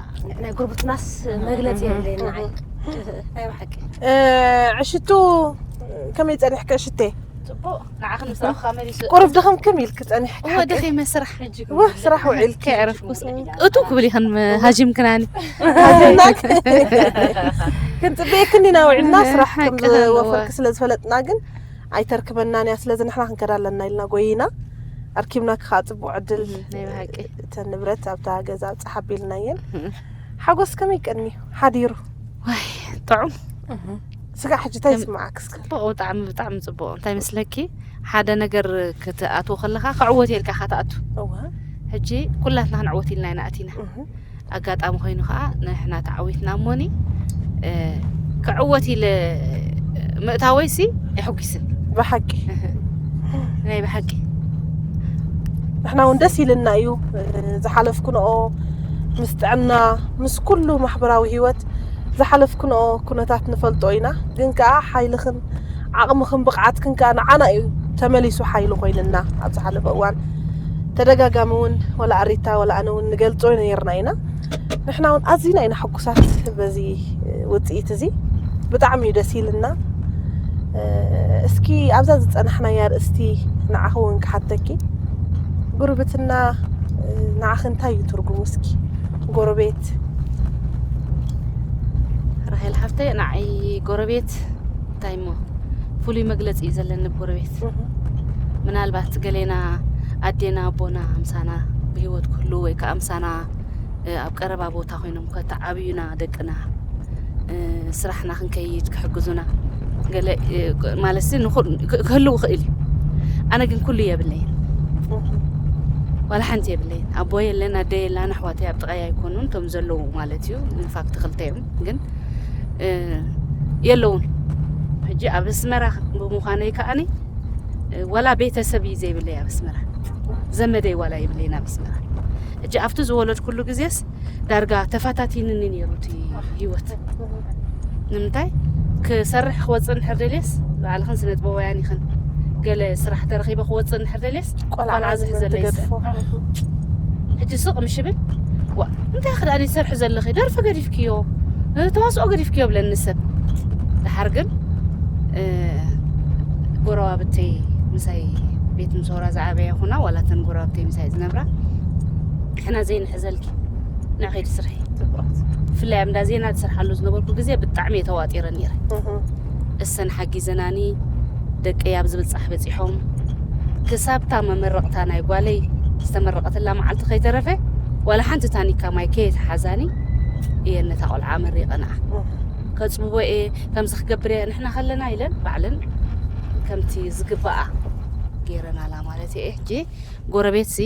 ናይ ጉርብትናስ መግለፂ የብለይን ንዓይ ናይ ብሓቂ እ፣ ዕሽቱ ከመይ ጸኒሕከ ዕሽቴ? ጽቡቕ ንዓኺ ንስራኻ መሊሱ ቁሩብ ድኽምክም ኢልክ ጸኒሕኪ እወ ደኺመ ስራሕ ወህ ስራሕ ውዒልኪ ከየዕረፍኩስ እቱ ክብል ኢኽን ሃጂምክናኒ ሃጅምናክ ክንጽበየክን ኢና ውዒልና ስራሕ ከም ሓቂ እወ። ዝወፈርክ ስለ ዝፈለጥና ግን ኣይተርክበናን እያ ስለዚ ንሕና ክንከዳ ኣለና ኢልና ጎይና ኣርኪብናክ ከዓ ጽቡቅ ዕድል ናይ ብሓቂ እተን ንብረት ኣብታ ገዛ ኣብፅሓ ኣቢልናየን ሓጎስ ከመይ ቀኒ ሓዲሩ ዋይ ጥዑም ስጋ ሕጂ እንታይ ይስምዓክ እስከ ጽቡቕ ብጣዕሚ ብጣዕሚ ጽቡቕ እንታይ መስለኪ ሓደ ነገር ክትኣትዎ ከለኻ ክዕወት የልካ ኢኻ ትኣቱ እወ ሕጂ ኩላትና ክንዕወት ኢልና ኢና ኣቲና ኣጋጣሚ ኮይኑ ከዓ ንሕና ተዓዊትና እሞኒ እ፣ ክዕወት ኢለ ምእታወይሲ የሕጒስን ብሓቂ ናይ ብሓቂ ንሕና እውን ደስ ኢልና እዩ ዝሓለፍክንኦ ምስ ጥዕና ምስ ኩሉ ማሕበራዊ ህይወት ዝሓለፍክንኦ ኩነታት ንፈልጦ ኢና ግን ከዓ ሓይልኽን ዓቕምኽን ብቕዓትክን ከዓ ንዓና እዩ ተመሊሱ ሓይሊ ኮይንና ኣብ ዝሓለፈ እዋን ተደጋጋሚ እውን ወላ ኣሪታ ወላ ኣነ እውን ንገልጾ ነይርና ኢና ንሕና እውን ኣዚና ኢና ሕጉሳት በዚ ውፅኢት እዚ ብጣዕሚ እዩ ደስ ኢልና እስኪ ኣብዛ ዝፀናሕናያ ኣርእስቲ ንዓኺ እውን ክሓተኪ ጉርብትና ንዓኺ እንታይ እዩ ትርጉሙ እስኪ ጎረቤት ራሄል ሓፍተይ ንዓይ ጎረቤት እንታይ እሞ ፍሉይ መግለፂ እዩ ዘለኒ ብጎረቤት ምናልባት ገሌና ኣዴና ኣቦና ምሳና ብሂወት ክህሉ ወይ ከዓ ምሳና ኣብ ቀረባ ቦታ ኮይኖም ከተዓብዩና ደቅና ስራሕና ክንከይድ ክሕግዙና ገለ ማለት ክህልው ይኽእል እዩ ኣነ ግን ኩሉ የብለይን ዋላ ሓንቲ የብለይን ኣቦ የለን ኣደ የላን ኣሕዋተይ ኣብ ጥቃይ ኣይኮኑን እቶም ዘለዉ ማለት እዩ ኢንፋክት ክልተ እዮም ግን የለውን ሕጂ ኣብ ኣስመራ ብምዃነይ ከዓኒ ዋላ ቤተሰብ እዩ ዘይብለይ ኣብ ኣስመራ ዘመደይ ዋላ የብለይን ኣብ ኣስመራ ሕጂ ኣብቲ ዝወለድኩሉ ግዜስ ዳርጋ ተፈታቲንኒ ነይሩ እቲ ህይወት ንምንታይ ክሰርሕ ክወፅእ እንድሕር ደልየስ ባዕልኽን ስነ ጥበባውያን ኢኽን ገለ ስራሕ ተረኺበ ክወፅእ እንድሕር ደልየስ ቆልዓ ዝሕዘለይ ሰብ ሕጂ ስቕ ምሽ ብል ዋ እንታይ ክዳን ይሰርሒ ዘለኺ ደርፊ ገዲፍክዮ ተዋስኦ ገዲፍክዮ ብለኒ ሰብ ድሓር ግን ጎረባብተይ ምሳይ ቤት ምሶራ ዝዓበያ ይኹና ዋላ ተን ጎረባብተይ ምሳይ ዝነብራ ንሕና ዘይንሕዘልኪ ንዕኺ ትስርሒ ብፍላይ ኣብ እንዳ ዜና ትሰርሓሉ ዝነበርኩ ግዜ ብጣዕሚ እየ ተዋጢረ ነይረ እሰን ሓጊዘናኒ ደቀይ ኣብ ዝብል ፃሕ በፂሖም ክሳብታ መመረቕታ ናይ ጓለይ ዝተመረቐትላ መዓልቲ ከይተረፈ ዋላ ሓንቲ ታኒካ ማይ ከየተሓዛኒ እየ ነታ ቆልዓ መሪቐ ንዓ ከጽብቦ እየ፣ ከምዚ ክገብር እየ፣ ንሕና ከለና ኢለን ባዕለን ከምቲ ዝግባኣ ገይረናላ ማለት እየ። ሕጂ ጎረቤትሲ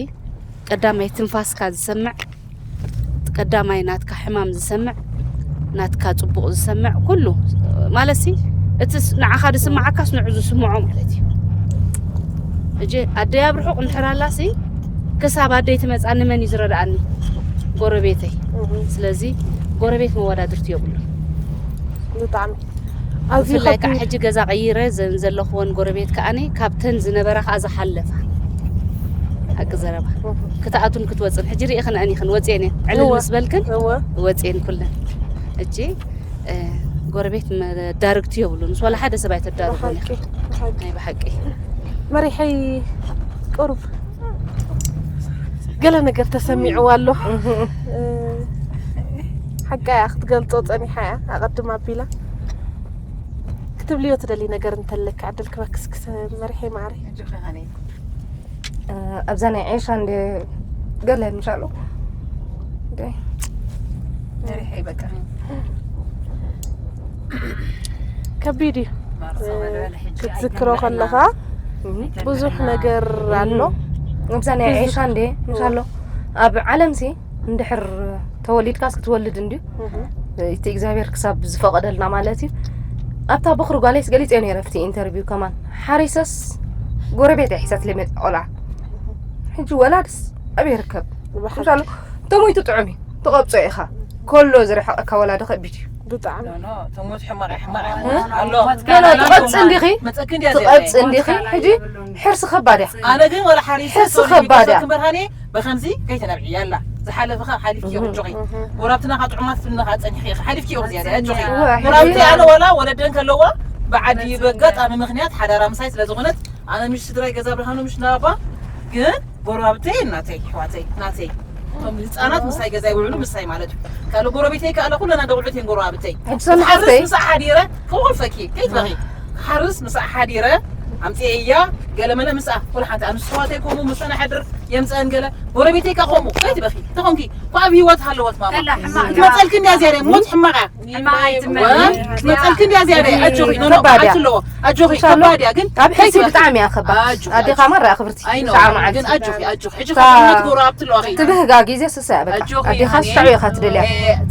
ቀዳማይ ትንፋስካ ዝሰምዕ፣ ቀዳማይ ናትካ ሕማም ዝሰምዕ፣ ናትካ ጽቡቕ ዝሰምዕ ኩሉ ማለት ሲ እቲ ስ- ንዓኻ ዝስምዓካስ ንዑ ዝስምዖ ማለት እዩ። እጂ ኣደይ ኣብ ርሑቕ እንድሕር ኣላሲ ክሳብ ኣደይ ትመጻኒ መን እዩ ዝረድኣኒ? ጎረቤተይ። ስለዚ ጎረቤት መወዳድርቲ የብሉ። ብጣዕሚ ኣዝዩ ብፍላይ ከዓ ከቢድ ሕጂ ገዛ ቀይረ ዘን ዘለኽወን ጎረቤት ከኣኒ ካብተን ዝነበራ ከዓ ዝሓለፋ ሓቂ ዘረባ ክትኣቱን ክትወፅን ሕጂ ርኢኽን ኣኒኽን ወፅየን እየን ዕልል እወ። ምስ በልክን እወ ወፅየን ኩለን። እጂ እ፣ ጎረቤት መዳርግቲ የብሉን። ምስ ዋላ ሓደ ሰብ ኣይተዳርጎን ብሓቂ ኢኻ። ብሓቂ ናይ ብሓቂ መሪሐይ ቁሩብ ገለ ነገር ተሰሚዕዋ ኣሎ። እ፣ ሓቃ እያ ክትገልጾ ጸኒሓ እያ ኣቐድም ኣቢላ ክትብልዮ ትደሊ ነገር እንተለካ ዕድል ክበክስ ክሰ መሪሐይ ማዕረይ። እ፣ ኣብዛ ናይ ዒሻ እንደ ገለ ምሻሉ እንደ ከቢድ እዩ ክትዝክሮ ከለኻ ብዙሕ ነገር ኣሎ። ኣብዛ ናይ ዒሻ እንደ ምሻሎ ኣብ ዓለምሲ እንድሕር ተወሊድካስ ክትወልድ እንድዩ እቲ እግዚኣብሔር ክሳብ ዝፈቐደልና ማለት እዩ። ኣብታ በኽሪ ጓለይስ ገሊፀ ነይረ ኣብቲ ኢንተርቪው ከማን ሓሪሰስ ጎረቤት እያ ሒዛትለይ መፅኣ ቆልዓ። ሕጂ ወላድስ ኣበይ ይርከብ? ምሻሎ ተሞይቱ ጥዑም እዩ ትቐብጾ ኢኻ። ከሎ ዝረሓቐካ ወላዲ ከቢድ እዩ። ብጣዕሚ ኖ፣ ኖ፣ ተሞት ሕማቕ እያ፣ ሕማቕ እያ። እ? ኣሎ። ኖ፣ ኖ፣ ትቐብጽ እንዲኺ? መጸኪ እንድያ ትቐብጽ እዚኣ። እንዲኺ? ሕጂ ሕርሲ ከባድ እያ። ኣነ ግን ወላ ሓሪሰ ሕርሲ ሶሪ ከባድ እያ። ይጎሰ ክምበርሃኔ ብኸምዚ ከይተነብዒ ያላ ዝሓለፈኻ ሓሊፍኪ ኣጆኺ። ጎራብትና ካብ ጥዑማት ፍልምኻ ጸኒሕኪ ኢኻ ሓሊፍኪ ኢኹ ዝያዳ ኣጆኺ። እወ፣ ጎራብቲ ሕጂ ኣነ ወላ ወለደን ከለዋ ብዓዲ በጋጣሚ ምኽንያት ሓዳራ ምሳይ ስለ ዝኾነት ኣነ ምሽ ስድራይ ገዛ ብርሃኑ ምሽ ናባ ግን ጎረባብተይ እናተይ ኣሕዋተይ ናተይ እቶም ህፃናት ምሳይ ገዛ ይውዕሉ ምሳይ ማለት እዩ። ካልእ ጎረቤተይ ከኣለ ኩለና ደውዕት እየን ጎረባብተይ። ሕጂ ሰላም ሓርስ ሓፍተይ። ምሳኣ ሓዲረ ክቑል ፈኪ ከይትበኺ ሓርስ ምሳኣ ሓዲረ ኣምፅኤ እያ ገለመለ ምሳኣ ኩሉ ሓንቲ ኣንስዋተይ ከምኡ ምሳና ሓድር የምፀአን ገለ ጎረቤተይ ከ ከምኡ ከይትበኺ ተኾንኪ እኳ ኣብ ህይወት ሃለወት ማማ ከላ ሕማቕ ትመፀልኪ እንድያ ዝያዳ ሞት ሕማቓ ሕማቕ ኣይትመን ትመፀልኪ እንድያ ዝያዳ ኣጆኺ ኖ ኖ ከባድ እያ። ኣለዎ ኣጆኺ ምሻሎ ከባድ እያ ግን ኣብ ሕልፊ ከይትበኺ ብጣዕሚ እያ ከባድ ኣጆ- ኣዴኻ ማራ ክብርቲ ኣይ ኖ ሰዓ መዓልቲ ግን ኣጆኺ ኣጆኺ ሕጂ እታ ካብነት ጎረባብቲ ኣለዋኺ ትብህጋ ግዜ ስሳ እያ በቃ ኣጆኺ ኣዴኻ ሃኒ። ስሳዕ ኢኻ ትደልያ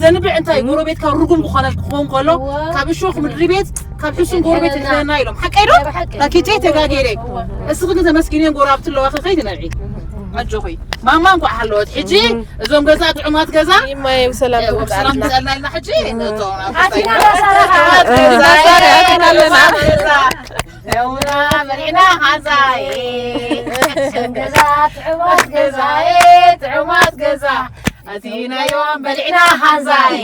ዘንብዕ እንታይ ጎረቤትካ ርጉም ክኾነ ክኸውን ከሎ ካብ እሾኽ ምድሪ ቤት ካብ ሕሱም ጎረቤት ይድሕነና ኢሎም ሓቀይ ዶ ታኪቴ ተጋጌረ እስኺ ግን ተመስጊንየን ጎረባብቲ ኣለዋኺ ከይትነብዒ ኣጆኺ ማማ እንኳዕ ሃለወት ሕጂ እዞም ገዛ ጥዑማት ገዛ ይማየ ብሰላም ሰላም ትምጻልና ትጸልና ኢልና ሕጂ ኣቲና ኣለና ና መሪዕና ሓንሳይ ገዛ ጥዑማት ገዛኤ ጥዑማት ገዛ ኣቲናዮም በሊዕና ሓንሳይ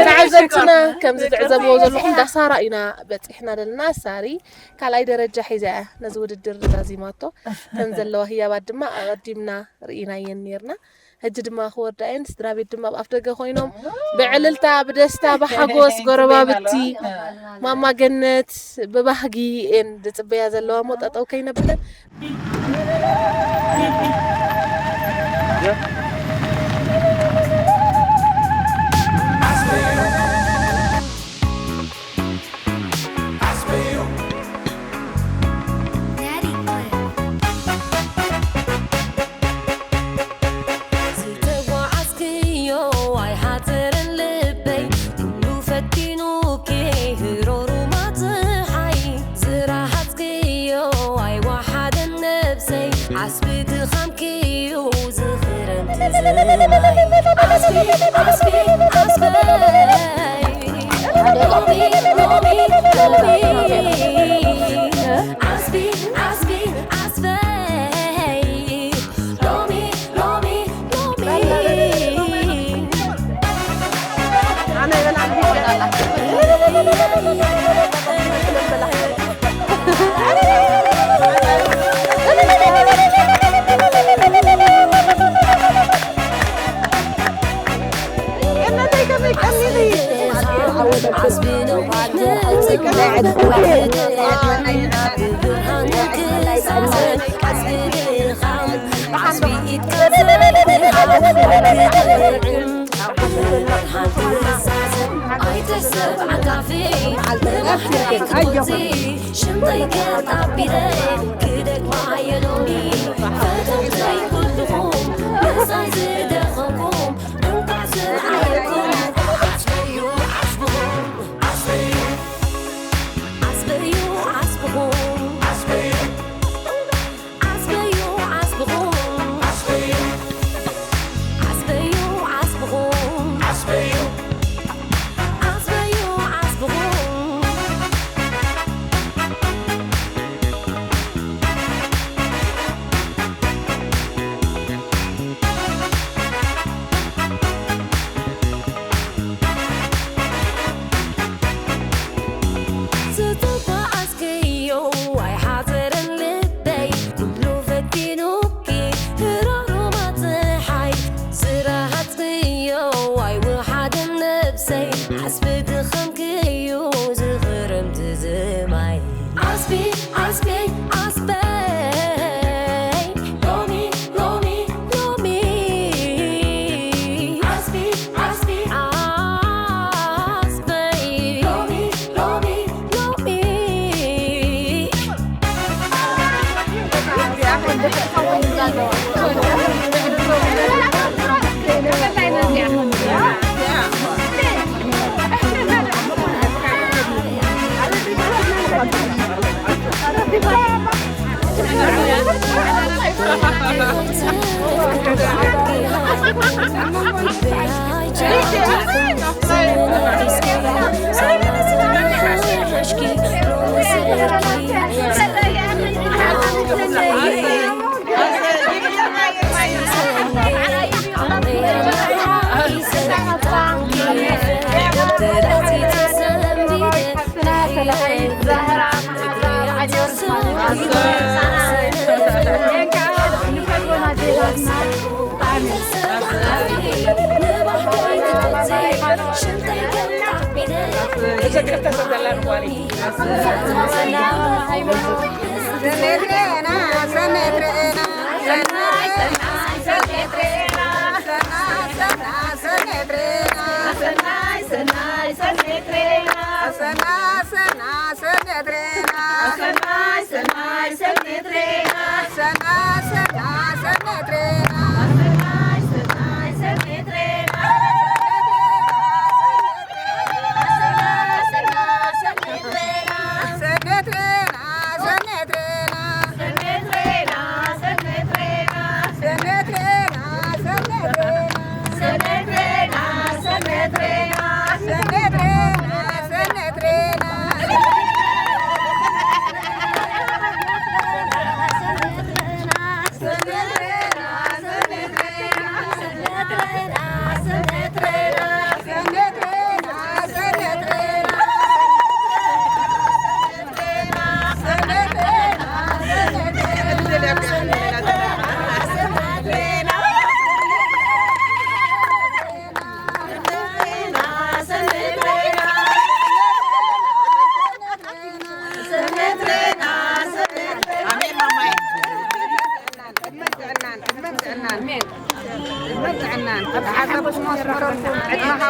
ተዓዘብትና ከምዚ ትዕዘብዎ ዘለኹም ዳሳራ ኢና በፂሕና ዘለና ሳሪ ካልኣይ ደረጃ ሒዛ እያ ነዚ ውድድር ዛዚማቶ ተን ዘለዋ ህያባት ድማ ኣቐዲምና ርኢናየን ነርና ሕጂ ድማ ክወርዳ እየን ስድራ ቤት ድማ ኣብ ኣፍ ደገ ኮይኖም ብዕልልታ ብደስታ ብሓጎስ ጎረባብቲ ማማ ገነት ብባህጊ እየን ዝፅበያ ዘለዋ እሞ ጠጠው ከይነብለን ዝተጓዓዝክዮ ኣይሓፅርን ልበይ ኩሉ ፈቲኑኪ ህሮሩ ማፅሓይ ዝረሃፅክዮ ኣይወሓደን ነብሰይ ዓስቢ ድኻምኪዩ ዝኽረምቲ ዝናይ ዓስቢ ዓስቢ ዓስበይ ሎሚ ሎሚ ሎሚ ዓስቢ ዓስቢ ዓስበይ ሎሚ ሎሚ ሎሚ ተብዓካፊ ንባሕሪ ክትወፂ ሽምጠይ ከጣቢለ ክደግማ እየ ሎሚ ፈተውተይ ኩልኹም ምሳይ ዝደኸምኩም እንኳዕ ዝዓየኩም ዓስበዩ ዓስብኹም ዓስበዩ ዓስበዩ ዓስብኹም ዓስበዩ ዓስብኹም ዓስበዩ ዓስበዩ ዓስብኹም ዓስበዩ ዓስበዩ ዓስብኹም ዝተጓዓዝክዮ ኣይሓዘረን ልበይ ኩሉ ፈቲኑኪ ህራሩማ ፀሓይ ዝረሃፅክዮ ኣይወሓደን ነብሰይ ዓስቢ ድኸምክዩ ዝኽረምቲ ዝማይ ዓስቢ ዓስቢ ዓስበይ ሎሚ ሎሚ ሎሚ ዓስቢ ዓስቢ ዓስበይ ሎሚ ሎሚ ሎሚ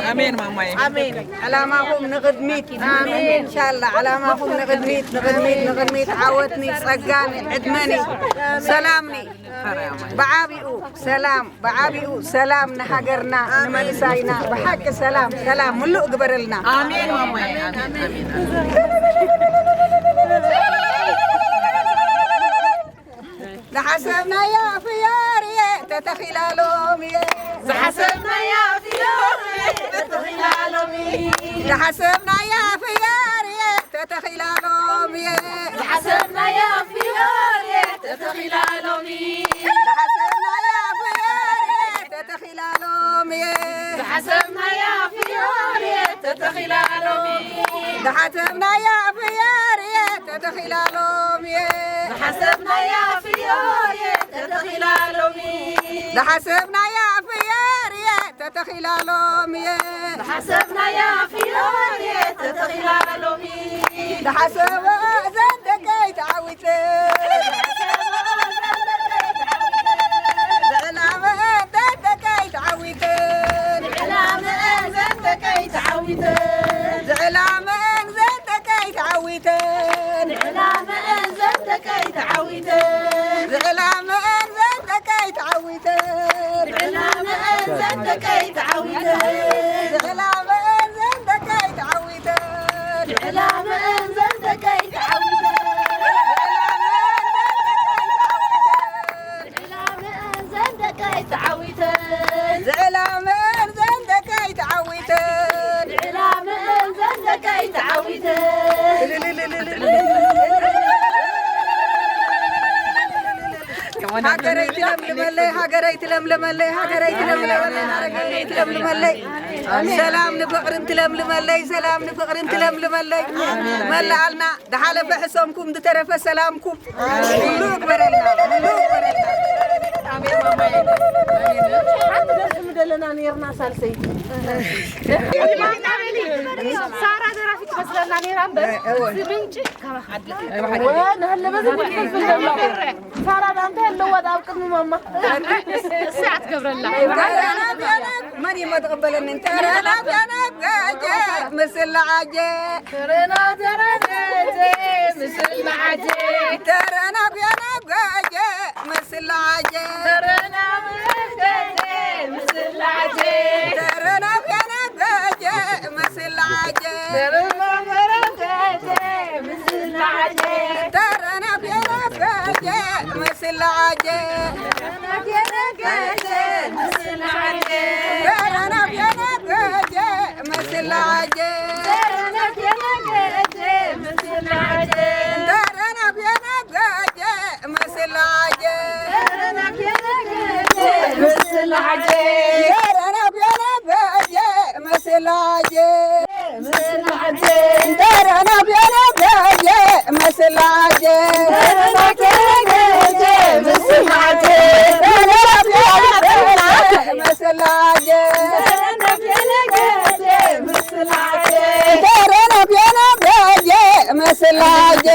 ኣሜን ማማይ። ኣሜን። ዕላማኹም ንቕድሚት። ኣሜን። ኢንሻላህ ዕላማኹም ንቕድሚት፣ ንቕድሚት፣ ንቕድሚት። ዓወትኒ፣ ጸጋኒ፣ ዕድመኒ፣ ሰላምኒ። ብዓቢኡ ሰላም፣ ብዓቢኡ ሰላም ንሃገርና፣ ንመንእሰይና። ብሓቂ ሰላም፣ ሰላም ምሉእ ግበረልና። ኣሜን ማማይ። ኣሜን፣ ኣሜን። ዝሓሰብናያ ፍዮርየ ተተኺላ ሎምየ። ዝሓሰብናያ ፍዮርየ ተተኺላ ሎሚ። ዝሓሰብናያ ፍዮርየ ተተኺላ ሎምየ። ዝሓሰብናያ ፍዮርየ ተተኺላ ሎሚ። ዝሓሰብናያ ፍዮርየ ተተኺላ ሎምየ። ዝሓሰብናያ ፍዮርየ ተተኺላ ሎሚ። ዝሓሰብናያ ፍዮርየ ተተኺላ ሎምየ። ዝሓሰብናያ ፍዮርየ ተተኺላ ሎሚ። ዝሓሰብናያ ፍዮርየ ተተኺላ ሎምየ። ዝሓሰብናያ ፍዮርየ ተተኺላ ሎሚ። ዝሓሰበ ዘንተቀይ ተዓዊተ። ዝዕላመ ዘንተቀይ ተዓዊተ። ዝዕላመ ዘንተቀይ ተዓዊተ። ደቀይ ተዓዊተን። ዝዕላመን ዘን ደቀይ ተዓዊተን። ዝዕላመን ዘን ደቀይ ተዓዊተን። ዝዕላመን ዘን ደቀይ ተዓዊተን። ዝዕላመን ዘን ደቀይ ተዓዊተን። ዝዕላመን ዘን ደቀይ ተዓዊተን። ዝዕላመን ዘን ደቀይ ተዓዊተን። ሃገረይ ትለምልመለይ፣ ሃገረይ ትለምልመለይ፣ ሃገረይ ትለምልመለይ፣ ሃገረይ ትለምልመለይ። ሰላም ንፍቕርን ትለምልመለይ፣ ሰላም ንፍቕርን ትለምልመለይ። መላኣልና ድሓለፈ ሕሰምኩም፣ ዝተረፈ ሰላምኩም ኩሉ ይግበረልና፣ ኩሉ ይግበረልና። ሓንቲ ደርፊ ምደለና ነይርና ሳልሰይቲ። ሳራ ደራፊት ትመስለና ነይራ እምበር፣ እዚ ምንጪ ካባኻ። ወ-፣ ንህለ በዚ ትፍልፍል ዘሎ። ሳራ ዳንታ ኣለዋ ኣብ ቅድሚ ማማ። እሱ ኣትገብረላ። መን እዩ መተቐበለኒ? ተረና ቢያና ጋጀ ምስላ ዓጀ። ተረና ቢያና ጋጀ ምስላ ዓጀ። ተረና ቢያና ጋጀ ምስላ ዓጀ። ተረና ቢያና ጋጀ ምስላ ዓጀ። ተረና ቢያና ጋጀ ምስላ ዓጀ። ተረና ቢያና ጋጀ ምስላ ዓጀ።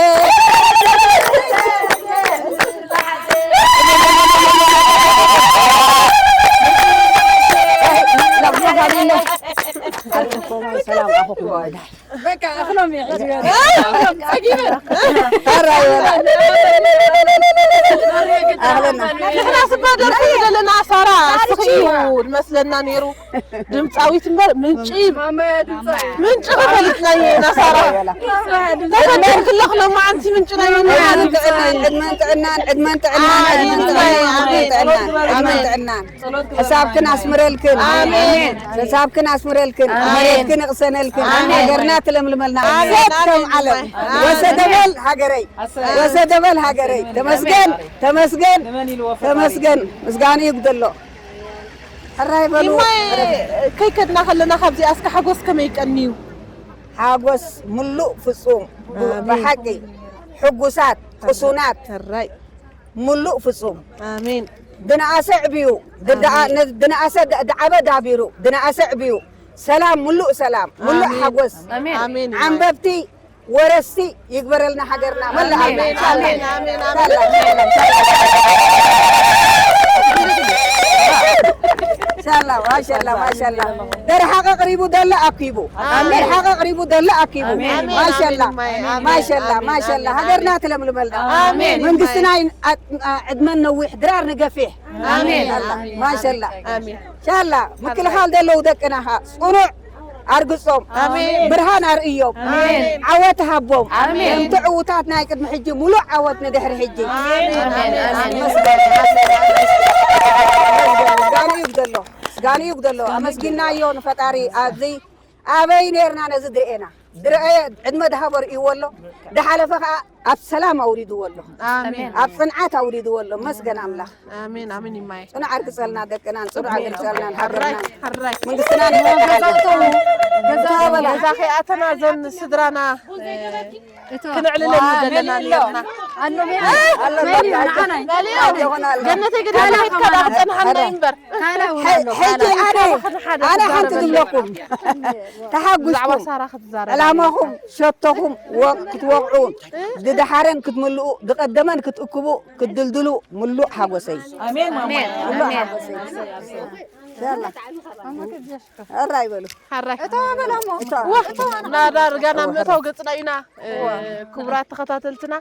ንሕና ስባ ደርፊ ዘለና ሳራ እስኺ እዩ ዝመስለና ነይሩ። ድምፃዊት እምበር ምንጪ፣ ምንጪ ክፈልጥና ኢና ሳራ። ተፈደልክለኽ ሎማዓንቲ ምንጭ ናይ መን? ዕድመን ጥዕናን፣ ዕድመን ጥዕናን፣ ዕድመን ጥዕናን፣ ኣሜን፣ ዕድመን ጥዕናን፣ ኣሜን። ዕድመን ጥዕናን፣ ዕድመን ጥዕናን። ሕሳብክን ኣስምረልክን። ኣሜን። ሕሳብክን ኣስምረልክን። ኣሜን። መሬትክን ይቕሰነልክን። ኣሜን። ሃገርና ትለምልመልና። ኣሜን፣ ኣሜን፣ ከም ዓለም። ኣሜን። ወሰደበል ሃገረይ። ወሰደበል ሃገረይ። ተመስገን፣ ተመስገን፣ ተመስገን። ምስጋና ይጉደሎ። ሕራይ በሉ። ይማይ ከይከድና ከለና ካብዚኣ እስከ ሓጎስ ከመይ ይቀንዩ? ሓጎስ ምሉእ ፍጹም። ብ-፣ ኣሜን። ብሓቂ ሕጉሳት፣ ቅሱናት። ሕራይ። ምሉእ ፍጹም። ኣሜን። ድነኣሰ ዕብዩ፣ ድደኣ-፣ ኣሜን። ነ-፣ ድነኣሰ ደ-፣ ደዓበ ዳቢሩ፣ ድነኣሰ ዕብዩ። ሰላም፣ ምሉእ ሰላም፣ ምሉእ ኣሜን። ሓጎስ። ኣሜን። ኣሜን። ዓንበብቲ፣ ወረስቲ ይግበረልና ሃገርና፣ መላእ ኣሜን። ዓለም። ኣሜን። ኣሜን። ኣሜን። ኣሜን። ሻላ፣ ማሻላ፣ ማሻላ። ደርሓቐ ቅሪቡ ደለ ኣኪቡ። ኣሜን። ደርሓቐ ቅሪቡ ደለ ኣኪቡ። ኣሜን። ማሻላ፣ ኣሜን። ኣሜን። ማሻላ፣ ኣሜን። ማሻላ። ኣሜን። ሃገርና ትለምልመልና። ኣሜን። መንግስትና ይን-፣ ኣ-፣ ኣ-፣ ዕድመን ነዊሕ፣ ድራር ንገፊሕ። ኣሜን። ማሻላ። ኣሜን። ሻላ፣ ምክልኻል ዘለዉ ደቅና ኸዓ ጽኑዕ ኣርግጾም። ኣሜን። ብርሃን ኣርእዮም። ኣሜን። ዓወት ሃቦም። ኣሜን። ከምቲ ዕዉታት ናይ ቅድሚ ሕጂ፣ ሙሉእ ዓወት ንድሕሪ ሕጂ። ኣሜን። ኣሜን። ኣሜን። ኣመስግን። ምስጋና ይጉደሎ። ምስጋና ይጉደሎ። ኣመስጊናዮ ንፈጣሪ። ኣብዚ ኣበይ ኔርና ነዚ ድርኤና? ድርኤ ዕድመ ድሃቦ ርእይዎ ኣሎ። ድሓለፈ ኸዓ ኣብ ሰላም ኣውሪድዎ ኣሎ። ኣሜን። ኣብ ጽንዓት ኣውሪድዎ ኣሎ። መስገን ኣምላኽ። ኣሜን፣ ኣሜን ይማየ። ጽኑዕ ኣርግጸልና ደቅናን፣ ጽኑዕ ኣርግጸልና ሃገርናን። ሕራይ፣ ሕራይ። መንግስትና ንፈትሓልና። ገዛ እተው፣ ገዛ እተው። ገዛ ከይኣተና እዘን ስድራና፣ እ፣ እተዋ። ክነዕልለን ዋ፣ ዘለና መሊኡ ኣሎ። ኔርና። ኣሎ፣ መሊኡ። ኣሎ፣ መሊኡ፣ መሊኡ። ንዓና እዩ። መሊኡ። ገነተይ፣ ገነተይ፣ ካላ ኸይድካ ኸማና። ዳኣ ክጸንሓና እዩ እምበር። ካላ እውን ኣሎ፣ ሕጂ ካላ። ኣነ፣ ሓደ ኣነ ሓደ ሓንቲ ክዛረብ ዝብለኩም። ኣለና። ተሓጉስኩም። ብዛዕባ ሳራ ክትዛረብ ዕላማኹም፣ ኣለና። ሸቶኹም ወ-፣ ክትወቕዑ፣ ድደሓረን ክትምልኡ፣ ድቐደመን ክትእክቡ፣ ክትድልድሉ፣ ምሉእ ሓጎሰይ። ኣሜን፣ ማማ። ኣሜን፣ ምሉእ ኣሜን። ሓጎሰይ። ያላ። ሕራይ በሉ። ሕራይ። እተዋ በላ እሞ። እተዋ። ዋ፣ ናዳ ርጋና ምእታው ገጽና ኢና። እ፣ ክቡራት ተኸታተልትና፣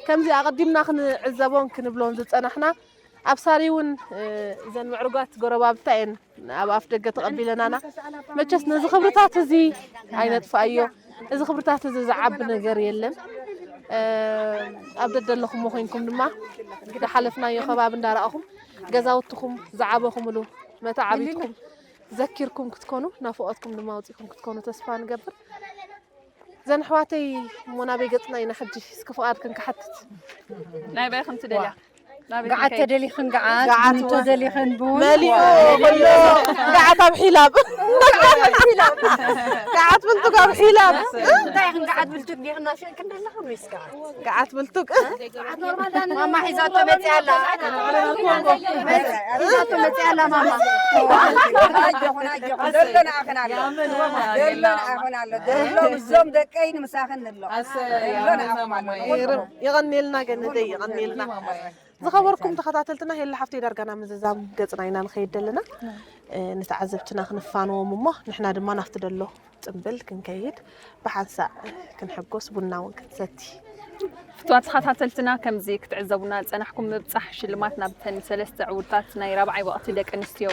ከምዚ ኣቐዲምና ክንዕዘቦን ክንብሎን ዝጸናሕና፣ ኣብሳሪ እውን እዘን ምዕሩጋት ጎረባብታ እየን ኣብ ኣፍ ደገ ተቐቢለናና። መቸስ ነዚ ክብርታት እዚ ኣይነጥፍኣዮ። እዚ ክብርታት እዚ ዝዓቢ ነገር የለን። ኣብ ደደለኹሞ ኮይንኩም ድማ ዝሓለፍናዮ ከባቢ እንዳረኣኹም ገዛውትኹም ዝዓበኹምሉ መተዓቢትኩም ዘኪርኩም ክትኮኑ ናፍቖትኩም ድማ ኣውፂእኩም ክትኮኑ ተስፋ ንገብር። ዘን ኣሕዋተይ እሞ ናበይ ገፅና ኢና ሕጂ እስኪ ፍቓድክን ክሓትት። ናይ ባይኽን ትደልያ? ናበይ ገዓት ክንከይድ? ተደሊኽን ገዓት፣ ገዓት ቡን ተደሊኽን ቡን። መሊኡ ኩሉ። ገዓት ኣብ ሒላብ። ገዓት ብልቱግ ኣብ ሒላብ። እንታይ ኢኽን ገዓት ብልቱግ ዲኽን ናሸክን ዘለኽን ወይስ ገዓት? ገዓት ብልቱግ። ማማ ሒዛቶ መፅያ ኣላ። ሒዛቶ መፅያ ኣላ ማማ። ኣጆኹን፣ ኣጆኹን። ዘሎ ንዓኽን ኣሎ። ዘሎ ንዓኽን ኣሎ። ዘሎ ምስዞም ደቀይ ንምሳኽን ኣሎ። ዘሎ ንዓኽን ኣሎ። ይቕንየልና ገነተይ፣ ይቕንየልና። ዝኸበርኩም ተኸታተልትና፣ ሄላ ሓፍተይ ዳርጋ ናብ ምዝዛም ገጽና ኢና ንኸይድ ዘለና። እ፣ ንተዓዘብትና ክንፋንዎም እሞ ንሕና ድማ ናብቲ ደሎ ጽምብል ክንከይድ ብሓንሳእ ክንሕጎስ ቡና እውን ክንሰቲ። ፍቱዋት ተኸታተልትና፣ ከምዚ ክትዕዘቡና ዝጸናሕኩም ምብጻሕ ሽልማት ናብተን ሰለስተ ዕውታት ናይ ራብዓይ ወቕቲ ደቂ ኣንስትዮ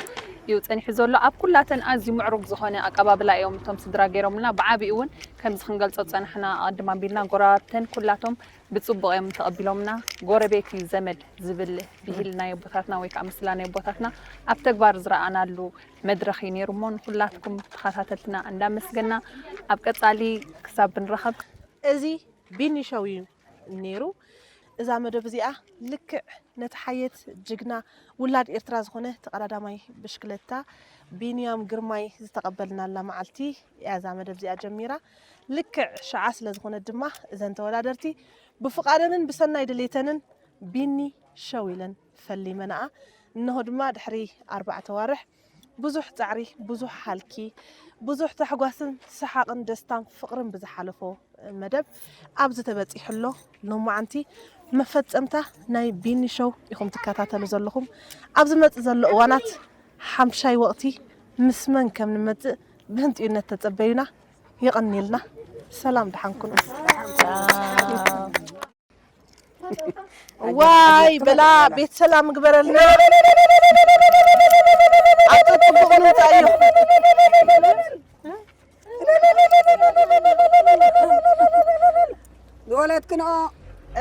እዩ ጸኒሑ ዘሎ። ኣብ ኩላተን ኣዝዩ ምዕሩግ ዝኾነ ኣቀባብላ እዮም እቶም ስድራ ገይሮምልና። ብዓቢኡ እውን ከምዚ ክንገልጾ ዝጸናሕና፣ ኣቐድም ኣቢልና ጎረባብተን ኩላቶም ብጽቡቕ እዮም ተቐቢሎምና። ጎረቤት እዩ ዘመድ ዝብል ብሂል ናይ ኣቦታትና ወይ ከዓ ምስላ ናይ ኣቦታትና ኣብ ተግባር ዝረኣናሉ መድረኽ እዩ ነይሩ እሞ፣ ንኹላትኩም ተኸታተልትና እንዳመስገና፣ ኣብ ቀጻሊ ክሳብ ብንራኸብ። እዚ ቢኒ ሾው እዩ ነይሩ። እዛ መደብ እዚኣ ልክዕ ነቲ ሓየት ጅግና ውላድ ኤርትራ ዝኾነ ተቐዳዳማይ ብሽክለታ ቢንያም ግርማይ ዝተቐበልናላ መዓልቲ እያ እዛ መደብ እዚኣ ጀሚራ። ልክዕ ሽዓ ስለ ዝኾነት ድማ እዘን ተወዳደርቲ ብፍቓደንን ብሰናይ ድሌተንን ቢኒ ሸው ኢለን ፈሊመንኣ። እንሆ ድማ ድሕሪ ኣርባዕተ ዋርሕ ብዙሕ ጻዕሪ፣ ብዙሕ ሃልኪ፣ ብዙሕ ታሕጓስን ሰሓቕን ደስታን ፍቕርን ብዝሓለፎ መደብ ኣብዚ ተበጺሑ ኣሎ። ሎማዓንቲ መፈጸምታ ናይ ቢኒ ሾው ኢኹም ትከታተሉ ዘለኹም። ኣብ ዝመጽእ ዘሎ እዋናት ሓምሻይ ወቕቲ ምስ መን ከም ንመጽእ ብህንጥዩነት ተጸበዩና። የቐንየልና። ሰላም ደሓን ኩኑ። ዋይ በላ ቤት ሰላም ግበረልና። ኣብ ጽቡቕ ንምጻእ እዩ። ዝወለድክንኦ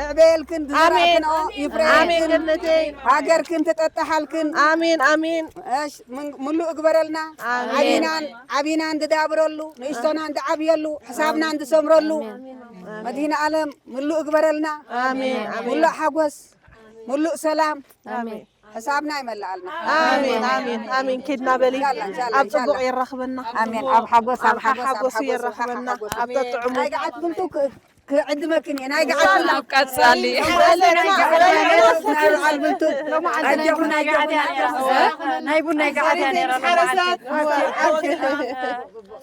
እዕበየልክን፣ ኣሜን። ዝዘራእክንኦ ኣሜን ይፍረየልክን፣ ገነተይ። ሃገርክን ትጠጣሓልክን። ኣሜን፣ ኣሜን። እሽ፣ ምን-፣ ምሉእ እግበረልና። ኣሜን። ዓቢናን፣ ዓቢናን ዝዳብረሉ፣ ንእሽቶና እንድዓብየሉ፣ ሕሳብና እንድሰምረሉ። ኣሜን። መድህን ዓለም ምሉእ እግበረልና። ኣሜን፣ ኣሜን። ምሉእ ሓጎስ፣ ምሉእ ሰላም። ኣሜን። ሕሳብና ይመልኣልና። ኣሜን፣ ኣሜን፣ ኣሜን። ኬድና በሊ። ኢንሻላህ፣ ኢንሻላህ፣ ኣብ ጽቡቕ ኢንሻላህ። የራኽበና። ኣሜን። ኣብ ሓጎስ፣ ኣብ ኣብ ሓጎስ፣ ኣብ ሓጎሱ ሓጎስ፣ የራኽበና። ኣብ ሓጎስ። ኣብ ተጥዕሙ። ናይ ገዓት ብልቱ ክ-፣ ክዕድመክን እየ። ናይ ገዓት ኢንሻላህ። ብልቱ። ኣብ ቀጻሊ። ናይ በዓል ብልቱ። ኣጆኹን፣ ኣጆኹን፣ ኣጆኹን። ናይ ቡን ናይ ገዓት እያ ነይራ። ሓረሳት።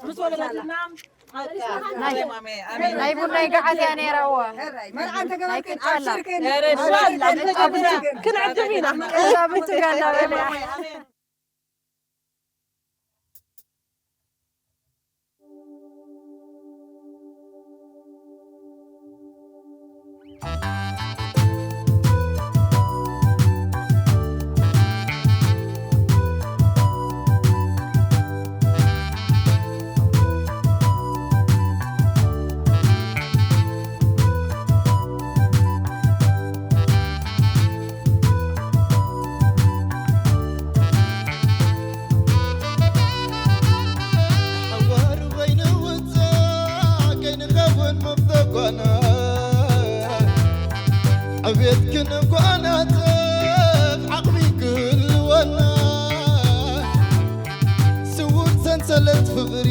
ምስ ወለደትና ናይ ቡን ናይ ገዓት እያ ነይራ። እወ። ሕራይ፣ መርዓ እንተገበርክን፣ ናይ ቅጫ ኣላ። ኣብሽርክን፣ ኣብሽርክን። ክንዕድም ኢና። እዛ ብትጋ እናበለ። ሓዋሩ በይኑ ውፃእ ከይንኸውን መብተኳና ዕቤት ክንጓናጸፍ ዓቕሚ ክህልወና ስውር ሰንሰለት ፍቕሪ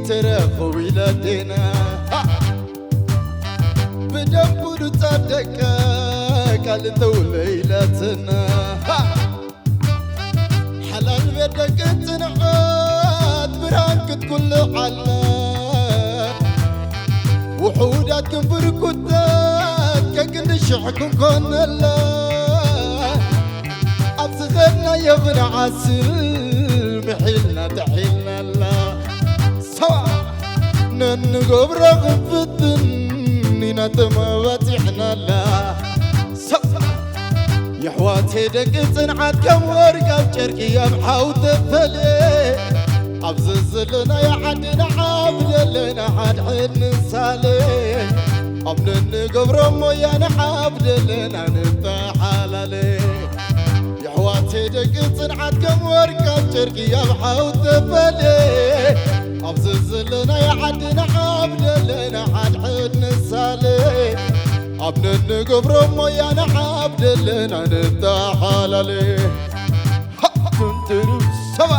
ተራኸቡ ኢላቴና። ብደንቡ ዝጸደቀ ቃል እንተውለይላትና። ሓላል ቤት ደቂ ጽንዓት ብርሃን ክትኩልዓላ። ውሑዳት ክንብርኩታት ከክንዲ ሽሕ ክንኮነላ። ኣብ ዝኸድናዮ ብንዓስል ምሒልና ጥሒልናላ። ሰዋ ነንገብሮ ክንፍትን ኢና ተመባጺሕናላ። ሰዋ የሕዋተይ ደቂ ጽንዓት ከም ወርቂ ኣብ ጨርቂ ኣብ ሓው ተፈልየ። ኣብዚ ዘለናዮ ዓዲ ንዓብ ደለና ሓድሕድ ንሳለ። ኣብ ንንገብሮ ሞያ ንዓብ ደለና ንተሓላለ። የሕዋተይ ደቂ ጽንዓት ከም ወርቂ ኣብ ጨርቂ ኣብ ሓው ተፈልየ። ኣብዚ ዘለናዮ ዓዲ ንዓብ ደለና ሓድሕድ ንሳለ። ኣብ ነንገብሮ ሞያ ንዓብ ደለና ንተሓላለ። ሃ! ቱንቱሩ ሰባ!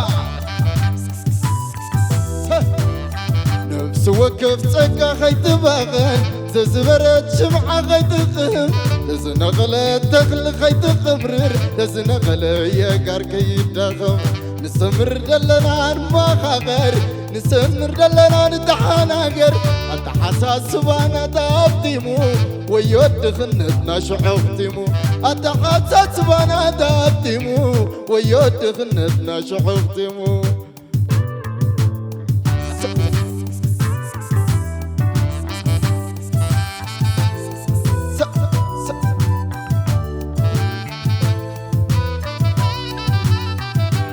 ነፍሲ ወከፍ ጸጋ ኸይትባኸን፣ ዘዝበረት ሽምዓ ኸይትቕህም፣ ዘዝነቐለ ተኽሊ ኸይትቕብርር፣ ዘዝነቐለ የጋር ከይዳኸም፣ ንሰምር ደለና ንመኻኸር፣ ንሰምር ደለና ንተሓናገር። ኣተሓሳስባና ተሃብቲሙ፣ ወዮ ድኽነትና ሽዑ ኣኽቲሙ። ኣተሓሳስባና ተሃብቲሙ፣ ወዮ ድኽነትና ሽዑ ኣኽቲሙ።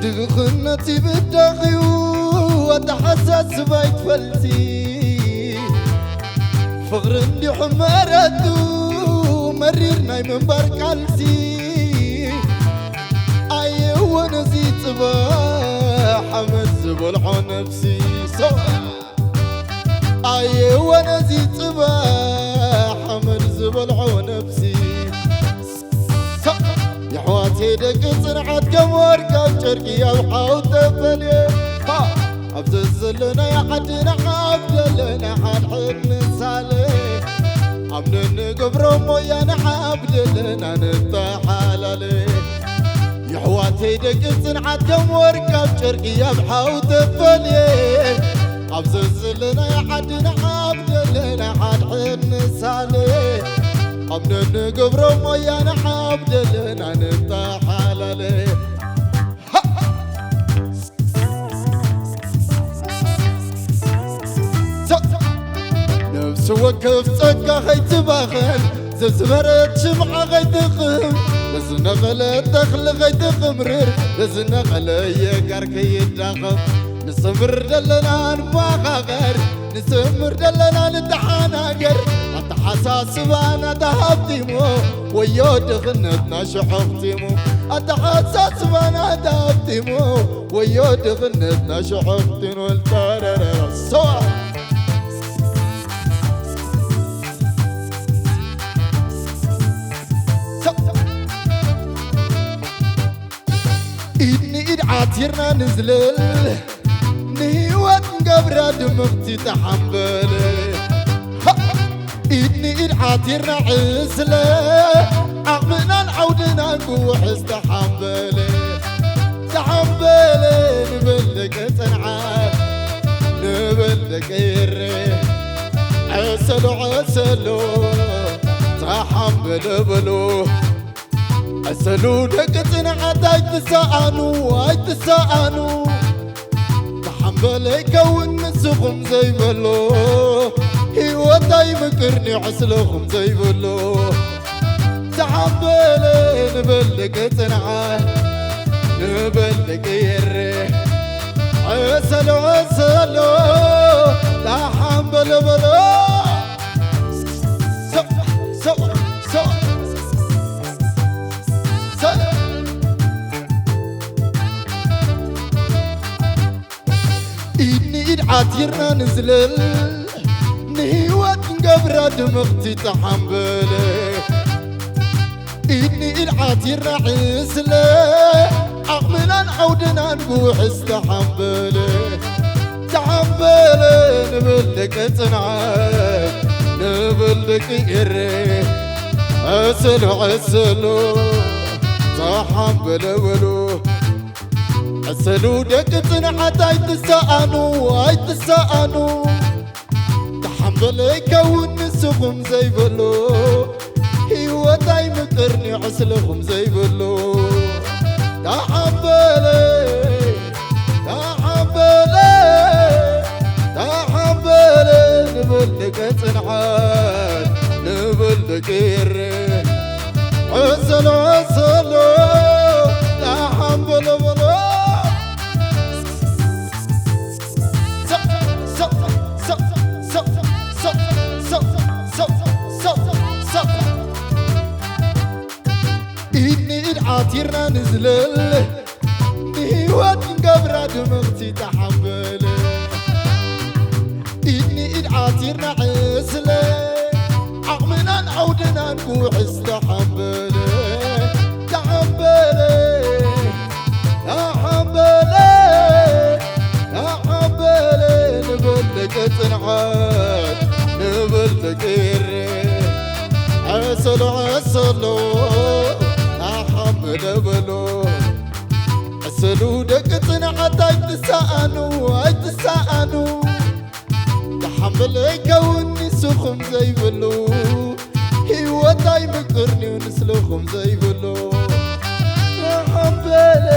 ድኽነት ይብዳኽዩ ኣተሓሳስባ ይትፈልሲ። ፍቕሪ እንዲሑ መረቱ መሪር ናይ ምንባር ቃልሲ። ኣየወ ነዚ ጽባሕ ሓመድ ዝበልዖ ነፍሲ። ሰው ኣየወ ነዚ ጽባሕ ሓመድ ዝበልዖ ነፍሲ። ሰው የሕዋተይ ደቂ ጽንዓት ከም ወርቂ ኣብ ጨርቂ ኣብ ሓው ተፈልየ። ሃ! ኣብ ዘዘለናዮ ዓዲ ንዓብ ደለና ሓድሕድ ንሳለ። ኣብ ንንገብሮ ሞያ ንዓብ ደለና ንተሓላለ። የሕዋተይ ደቂ ጽንዓት ከም ወርቂ ኣብ ጨርቂ ኣብ ሓው ተፈልየ። ኣብ ዘዘለናዮ ዓዲ ንዓብ ደለና ሓድሕድ ንሳለ። ኣብ ነንገብሮ ሞያ ንዓብ ደለና ንተሓላለ። ሃ! ነፍሲ ወከፍ ጸጋ ኸይትባኸን፣ ዘዝበረት ሽምዓ ኸይትቕህም፣ ለዝነቐለ ተኽሊ ኸይትቕምርር፣ ለዝነቐለ የጋር ከይዳኸም፣ ንሰምር ደለና ንመኻኸር፣ ንሰምር ደለና ንተሓናገር። ኣተሓሳስባና ተሃብቲሙ፣ ወዮ ድኽነትና ሽዑ ኣኽቲሙ። ኣተሓሳስባና ተሃብቲሙ፣ ወዮ ድኽነትና ሽዑ ኣኽቲሙ። ተረረረ፣ ሰዋ። ኢድ ንኢድ ዓቲርና ንዝለል፣ ንህይወት ንገብራ ድምቕቲ ተሓምበል። ሃ! ኢድ ንኢድ ዓቲርና ዕስለ፣ ዓቕምናን ዓውድናን ክውሕዝ ተሓምበል። ተሓምበል ንበል ደቂ ጽንዓት፣ ንበል ደቂ ኤረ፣ ዕሰሉ ዕሰሉ ተሓምበል በሉ። ዕሰሉ ደቂ ጽንዓት ኣይትሰኣኑ፣ ኣይትሰኣኑ። ተሓምበለ ይከውን ንስኹም ዘይበሎ፣ ህይወት ኣይምቅርኒ ዕስለኹም ዘይበሎ። ተሓምበለ ንበል ደቂ ጽንዓት፣ ንበል ደቂ ኤረ። ዕሰሎ፣ ዕሰሎ፣ ተሓምበለ በሎ። ሰው፣ ሰው፣ ሰው፣ ሰው። ኢድ ንኢድ ዓቲርና ንዝለል፣ ንህይወት ንገብራ ድምቕቲ ተሓምበለ። ኢድ ንኢድ ዓቲርና ዕስለ፣ ዓቕምናን ዓውድናን ብውሕስ ተሓምበለ። ተሓምበለ ንብል ደቂ ጽንዓት፣ ንብል ደቂ ኤረ። ዕስሉ ዕስሉ ተሓምበለ በሉ። ዕስሉ ደቂ ጽንዓት ኣይትሰኣኑ፣ ኣይትሰኣኑ። ተሓምበለ ይከውን ንስኹም ዘይበሎ፣ ህይወት ኣይምቅርኒ ዕስልኹም ዘይበሎ። ተሓምበለ፣ ተሓምበለ፣ ተሓምበለ ንበል ደቂ ጽንዓት፣ ንበል ደቂ ኤረ። ዕስል፣ ዕስል፣ ንዝለለ ንህይወት ንገብራ ድምቕቲ ተሓንበለ ኢድ ንኢድ ዓቲርና ዕስለ ዓቕምናን ዓውድናን ክውሕስ ተሓንበለ ተሓንበለ ተሓንበለ ተሓንበለ ንበል ደቂ ጽንዓት ንበል ደቂ ኤረ ዕሰሉ ዕሰሉ ተሓንበለ በሎ ዕሰሉ ደቂ ጽንዓት ኣይትሰኣኑ ኣይትሰኣኑ ተሓንበለ ይከውን ንስኹም ዘይብሉ ህይወት ኣይምቅርንዩ ንስልኹም ዘይብሉ ተሓንበለ